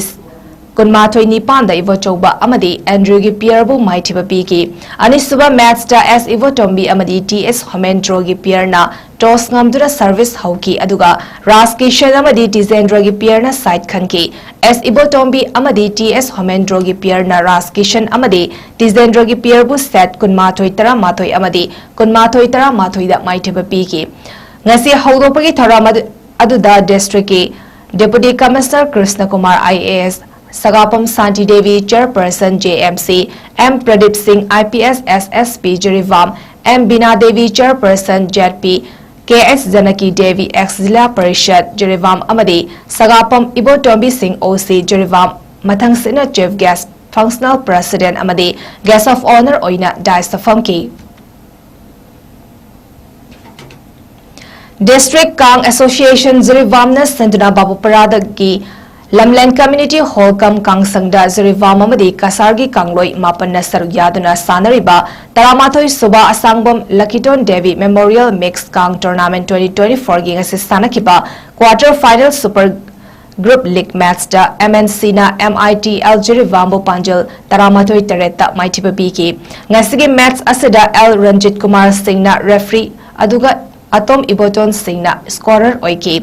ꯀꯨꯟꯃꯥꯊꯣꯏ ꯅꯤꯄꯥꯟꯗ ꯏꯕꯣꯆꯧꯕ ꯑꯃꯗꯤ ꯑꯦꯟꯗ꯭ꯔꯨꯒꯤ pairꯕꯨ ꯃꯥꯏꯊꯤꯕ ꯄꯤꯈꯤ꯫ ꯑꯅꯤꯁꯨꯕ matchꯇ S ꯏꯕꯣꯇꯣꯝꯕꯤ ꯑꯃꯗꯤ T S ꯍꯣꯃꯦꯟꯗ꯭ꯔꯣꯒꯤ pairꯅ toss ꯉꯝꯗꯨꯅ service ꯍꯧꯈꯤ, ꯑꯗꯨꯒ ꯔꯥꯖ ꯀꯤꯁꯟ ꯑꯃꯗꯤ ꯇꯤꯖꯦꯟꯗ꯭ꯔꯒꯤ pairꯅ side ꯈꯟꯈꯤ꯫ S ꯏꯕꯣꯇꯣꯝꯕꯤ ꯑꯃꯗꯤ T S ꯍꯣꯃꯦꯟꯗ꯭ꯔꯣꯒꯤ pairꯅ ꯔꯥꯖ ꯀꯤꯁꯟ ꯑꯃꯗꯤ ꯇꯤꯖꯦꯟꯗ꯭ꯔꯒꯤ pairꯕꯨ set ꯀꯨꯟꯃꯥꯊꯣꯏ ꯇꯔꯥꯃꯥꯊꯣꯏ ꯑꯃꯗꯤ ꯀꯨꯟꯃꯥꯊꯣꯏ ꯇꯔꯥꯃꯥꯊꯣꯏꯗ ꯃꯥꯏꯊꯤꯕ ꯄꯤꯈꯤ꯫ ꯉꯁꯤ ꯍꯧꯗꯣꯛꯄꯒꯤ ꯊꯧꯔꯝ ꯑꯗꯨ, ꯑꯗꯨꯗ districtꯀꯤ Deputy Commissioner Krishna Kumar I A S, ꯁꯒꯥꯄꯝ Shanti Devi, chairperson J M C, M Pradeep ꯁꯤꯡ, I P S, S S P Jiribam, M Bina Devi, chairperson Z P, K S ꯖꯅꯀꯤ Devi, ex ꯖꯤꯂꯥ ꯄꯔꯤꯁꯠ ꯖꯤꯔꯤꯕꯥꯝ, ꯑꯃꯗꯤ ꯁꯒꯥꯄꯝ ꯏꯕꯣꯇꯣꯝꯕꯤ ꯁꯤꯡ, O C Jiribam, ꯃꯊꯪꯁꯤꯠꯅ chief guest, functional president ꯑꯃꯗꯤ guest of honour ꯑꯣꯏꯅ daisꯇ ꯐꯝꯈꯤ꯫ District Kang Association ꯖꯤꯔꯤꯕꯥꯝꯅ ꯁꯤꯟꯗꯨꯅ ꯕꯥꯕꯨꯄꯔꯥꯗꯒꯤ ꯂꯝꯂꯦꯟ Community Hall cum ꯀꯥꯡꯁꯪꯗ ꯖꯤꯔꯤꯕꯥꯝ ꯑꯃꯗꯤ ꯀꯁꯥꯔꯒꯤ ꯀꯥꯡꯂꯣꯏ ꯃꯥꯄꯟꯅ ꯁꯔꯨꯛ ꯌꯥꯗꯨꯅ ꯁꯥꯟꯅꯔꯤꯕ ꯇꯔꯥꯃꯥꯊꯣꯏ ꯁꯨꯕ ꯑꯁꯥꯡꯕꯝ ꯂꯀꯤꯇꯣꯟ Devi Memorial Mix Kang Tournament twenty twenty-fourꯒꯤ ꯉꯁꯤ ꯁꯥꯟꯅꯈꯤꯕ quarter final super group league matchꯇ M N Cꯅ M I T L ꯖꯤꯔꯤꯕꯥꯝꯕꯨ ꯄꯥꯟꯖꯜ ꯇꯔꯥꯃꯥꯊꯣꯏ ꯇꯔꯦꯠꯇ ꯃꯥꯏꯊꯤꯕ ꯄꯤꯈꯤ꯫ ꯉꯁꯤꯒꯤ match ꯑꯁꯤꯗ L ꯔꯟꯖꯤꯠ ꯀꯨꯃꯥꯔ ꯁꯤꯡꯅ referee, ꯑꯗꯨꯒ ꯑꯇꯣꯝ ꯏꯕꯣꯇꯣꯟ ꯁꯤꯡꯅ scorer ꯑꯣꯏꯈꯤ꯫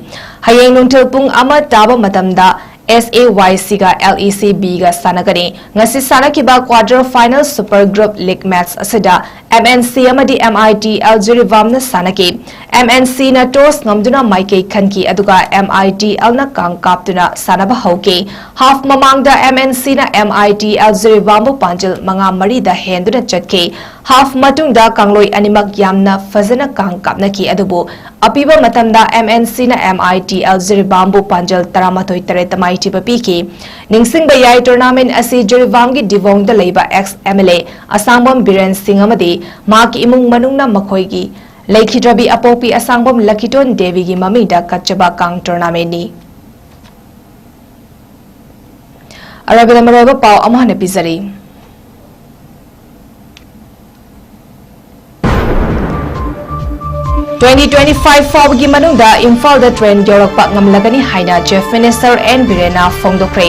ꯍꯌꯦꯡ ꯅꯨꯡꯊꯤꯜ ꯄꯨꯡ ꯑꯃ ꯇꯥꯕ ꯃꯇꯝꯗ S A Y Cꯒ L E C Bꯒ ꯁꯥꯟꯅꯒꯅꯤ꯫ ꯉꯁꯤ ꯁꯥꯟꯅꯈꯤꯕ quarter final super group league match ꯑꯁꯤꯗ M N C ꯑꯃꯗꯤ M I T L ꯖꯤꯔꯤꯕꯥꯝꯅ ꯁꯥꯟꯅꯈꯤ꯫ M N Cꯅ toss ꯉꯝꯗꯨꯅ ꯃꯥꯏꯀꯩ ꯈꯟꯈꯤ, ꯑꯗꯨꯒ M I T Lꯅ ꯀꯥꯡ ꯀꯥꯞꯇꯨꯅ ꯁꯥꯟꯅꯕ ꯍꯧꯈꯤ꯫ Half ꯃꯃꯥꯡꯗ M N Cꯅ M I T L ꯖꯤꯔꯤꯕꯥꯝꯕꯨ ꯄꯥꯟꯖꯜ ꯃꯉꯥ ꯃꯔꯤꯗ ꯍꯦꯟꯗꯨꯅ ꯆꯠꯈꯤ꯫ Half ꯃꯇꯨꯡꯗ ꯀꯥꯡꯂꯣꯏ ꯑꯅꯤꯃꯛ ꯌꯥꯝꯅ ꯐꯖꯅ ꯀꯥꯡ ꯀꯥꯞꯅꯈꯤ, ꯑꯗꯨꯕꯨ ꯑꯄꯤꯕ ꯃꯇꯝꯗ M N Cꯅ M I T L ꯖꯤꯔꯤꯕꯥꯝꯕꯨ ꯄꯥꯟꯖꯜ ꯇꯔꯥꯃꯥꯊꯣꯏ ꯇꯔꯦꯠꯇ ꯃꯥꯏꯊꯤꯕ ꯄꯤꯈꯤ꯫ ꯅꯤꯡꯁꯤꯡꯕ ꯌꯥꯏ, tournament ꯑꯁꯤ ꯖꯤꯔꯤꯕꯥꯝꯒꯤ ꯗꯤꯕꯣꯡꯗ ꯂꯩꯕ ex M L A ꯑꯁꯥꯡꯕꯝ Biren ꯁꯤꯡ ꯑꯃꯗꯤ ꯃꯍꯥꯛꯀꯤ ꯏꯃꯨꯡ ꯃꯅꯨꯡꯅ ꯃꯈꯣꯏꯒꯤ ꯂꯩꯈꯤꯗ꯭ꯔꯕꯤ ꯑꯄꯣꯛꯄꯤ ꯑꯁꯥꯡꯕꯝ ꯂꯀꯤꯇꯣꯟ ꯗꯦꯕꯤꯒꯤ ꯃꯃꯤꯡꯗ ꯀꯠꯆꯕ ꯀꯥꯡ tournamentꯅꯤ꯫ ꯑꯔꯣꯏꯕꯗ ꯃꯔꯨꯑꯣꯏꯕ ꯄꯥꯎ ꯑꯃꯨꯛ ꯍꯟꯅ ꯄꯤꯖꯔꯤ꯫ Twenty twenty-five ꯐꯥꯎꯕꯒꯤ ꯃꯅꯨꯡꯗ ꯏꯝꯐꯥꯜꯗ train ꯌꯧꯔꯛꯄ ꯉꯝꯂꯒꯅꯤ ꯍꯥꯏꯅ Chief Minister N ꯕꯤꯔꯦꯟꯅ ꯐꯣꯡꯗꯣꯛꯈ꯭ꯔꯦ꯫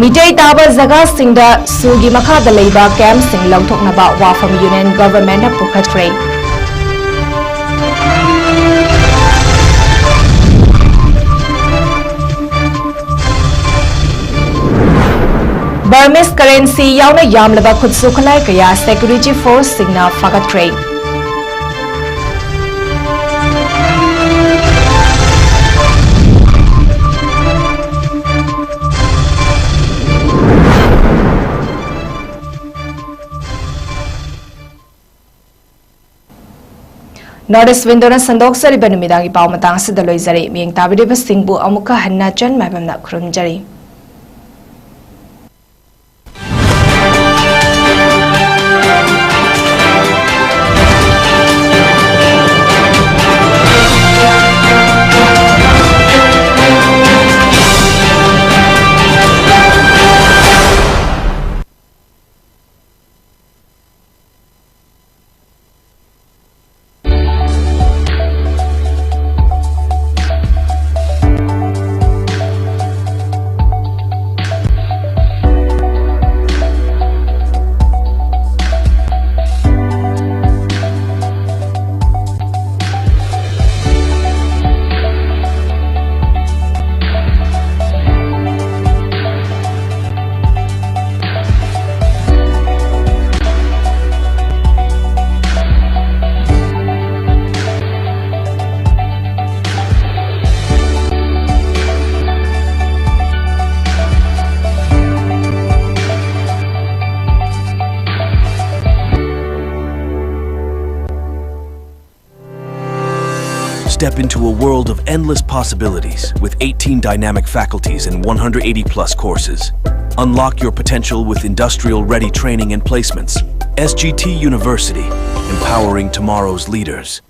ꯃꯤꯇꯩ ꯇꯥꯕ ꯖꯒꯥꯁꯤꯡꯗ ꯁꯨꯒꯤ ꯃꯈꯥꯗ ꯂꯩꯕ ꯀꯦꯝꯞꯁꯤꯡ ꯂꯧꯊꯣꯛꯅꯕ ꯋꯥꯐꯝ ꯌꯨꯅꯤꯌꯟ ꯒꯚꯔꯟꯃꯦꯟꯠꯅ ꯄꯨꯈꯠꯈ꯭ꯔꯦ꯫ ꯕꯔꯃꯤꯁ ꯀꯔꯦꯟꯁꯤ ꯌꯥꯎꯅ ꯌꯥꯝꯂꯕ ꯈꯨꯠꯁꯨ ꯈꯨꯠꯂꯥꯏ ꯀꯌꯥ ꯁꯦꯀ꯭ꯌꯨꯔꯤꯇꯤ ꯐꯣꯔꯁꯁꯤꯡꯅ ꯐꯥꯒꯠꯈ꯭ꯔꯦ꯫ ꯅꯣꯔꯠ ꯏꯁ ꯋꯤꯟꯗꯣꯅ ꯁꯟꯗꯣꯛꯆꯔꯤꯕ ꯅꯨꯃꯤꯗꯥꯡꯒꯤ ꯄꯥꯎ ꯃꯇꯥꯡ ꯑꯁꯤꯗ ꯂꯣꯏꯖꯔꯦ꯫ ꯃꯤꯠꯌꯦꯡ ꯇꯥꯕꯤꯔꯤꯕꯁꯤꯡꯕꯨ ꯑꯃꯨꯛꯀ ꯍꯟꯅ ꯆꯟ ꯃꯥꯏꯕꯝꯅ ꯈꯨꯔꯨꯝꯖꯔꯤ꯫ Step into a world of endless possibilities with eighteen dynamic faculties and one hundred eighty plus courses. Unlock your potential with industrial ready training and placements. S G T University, empowering tomorrow's leaders.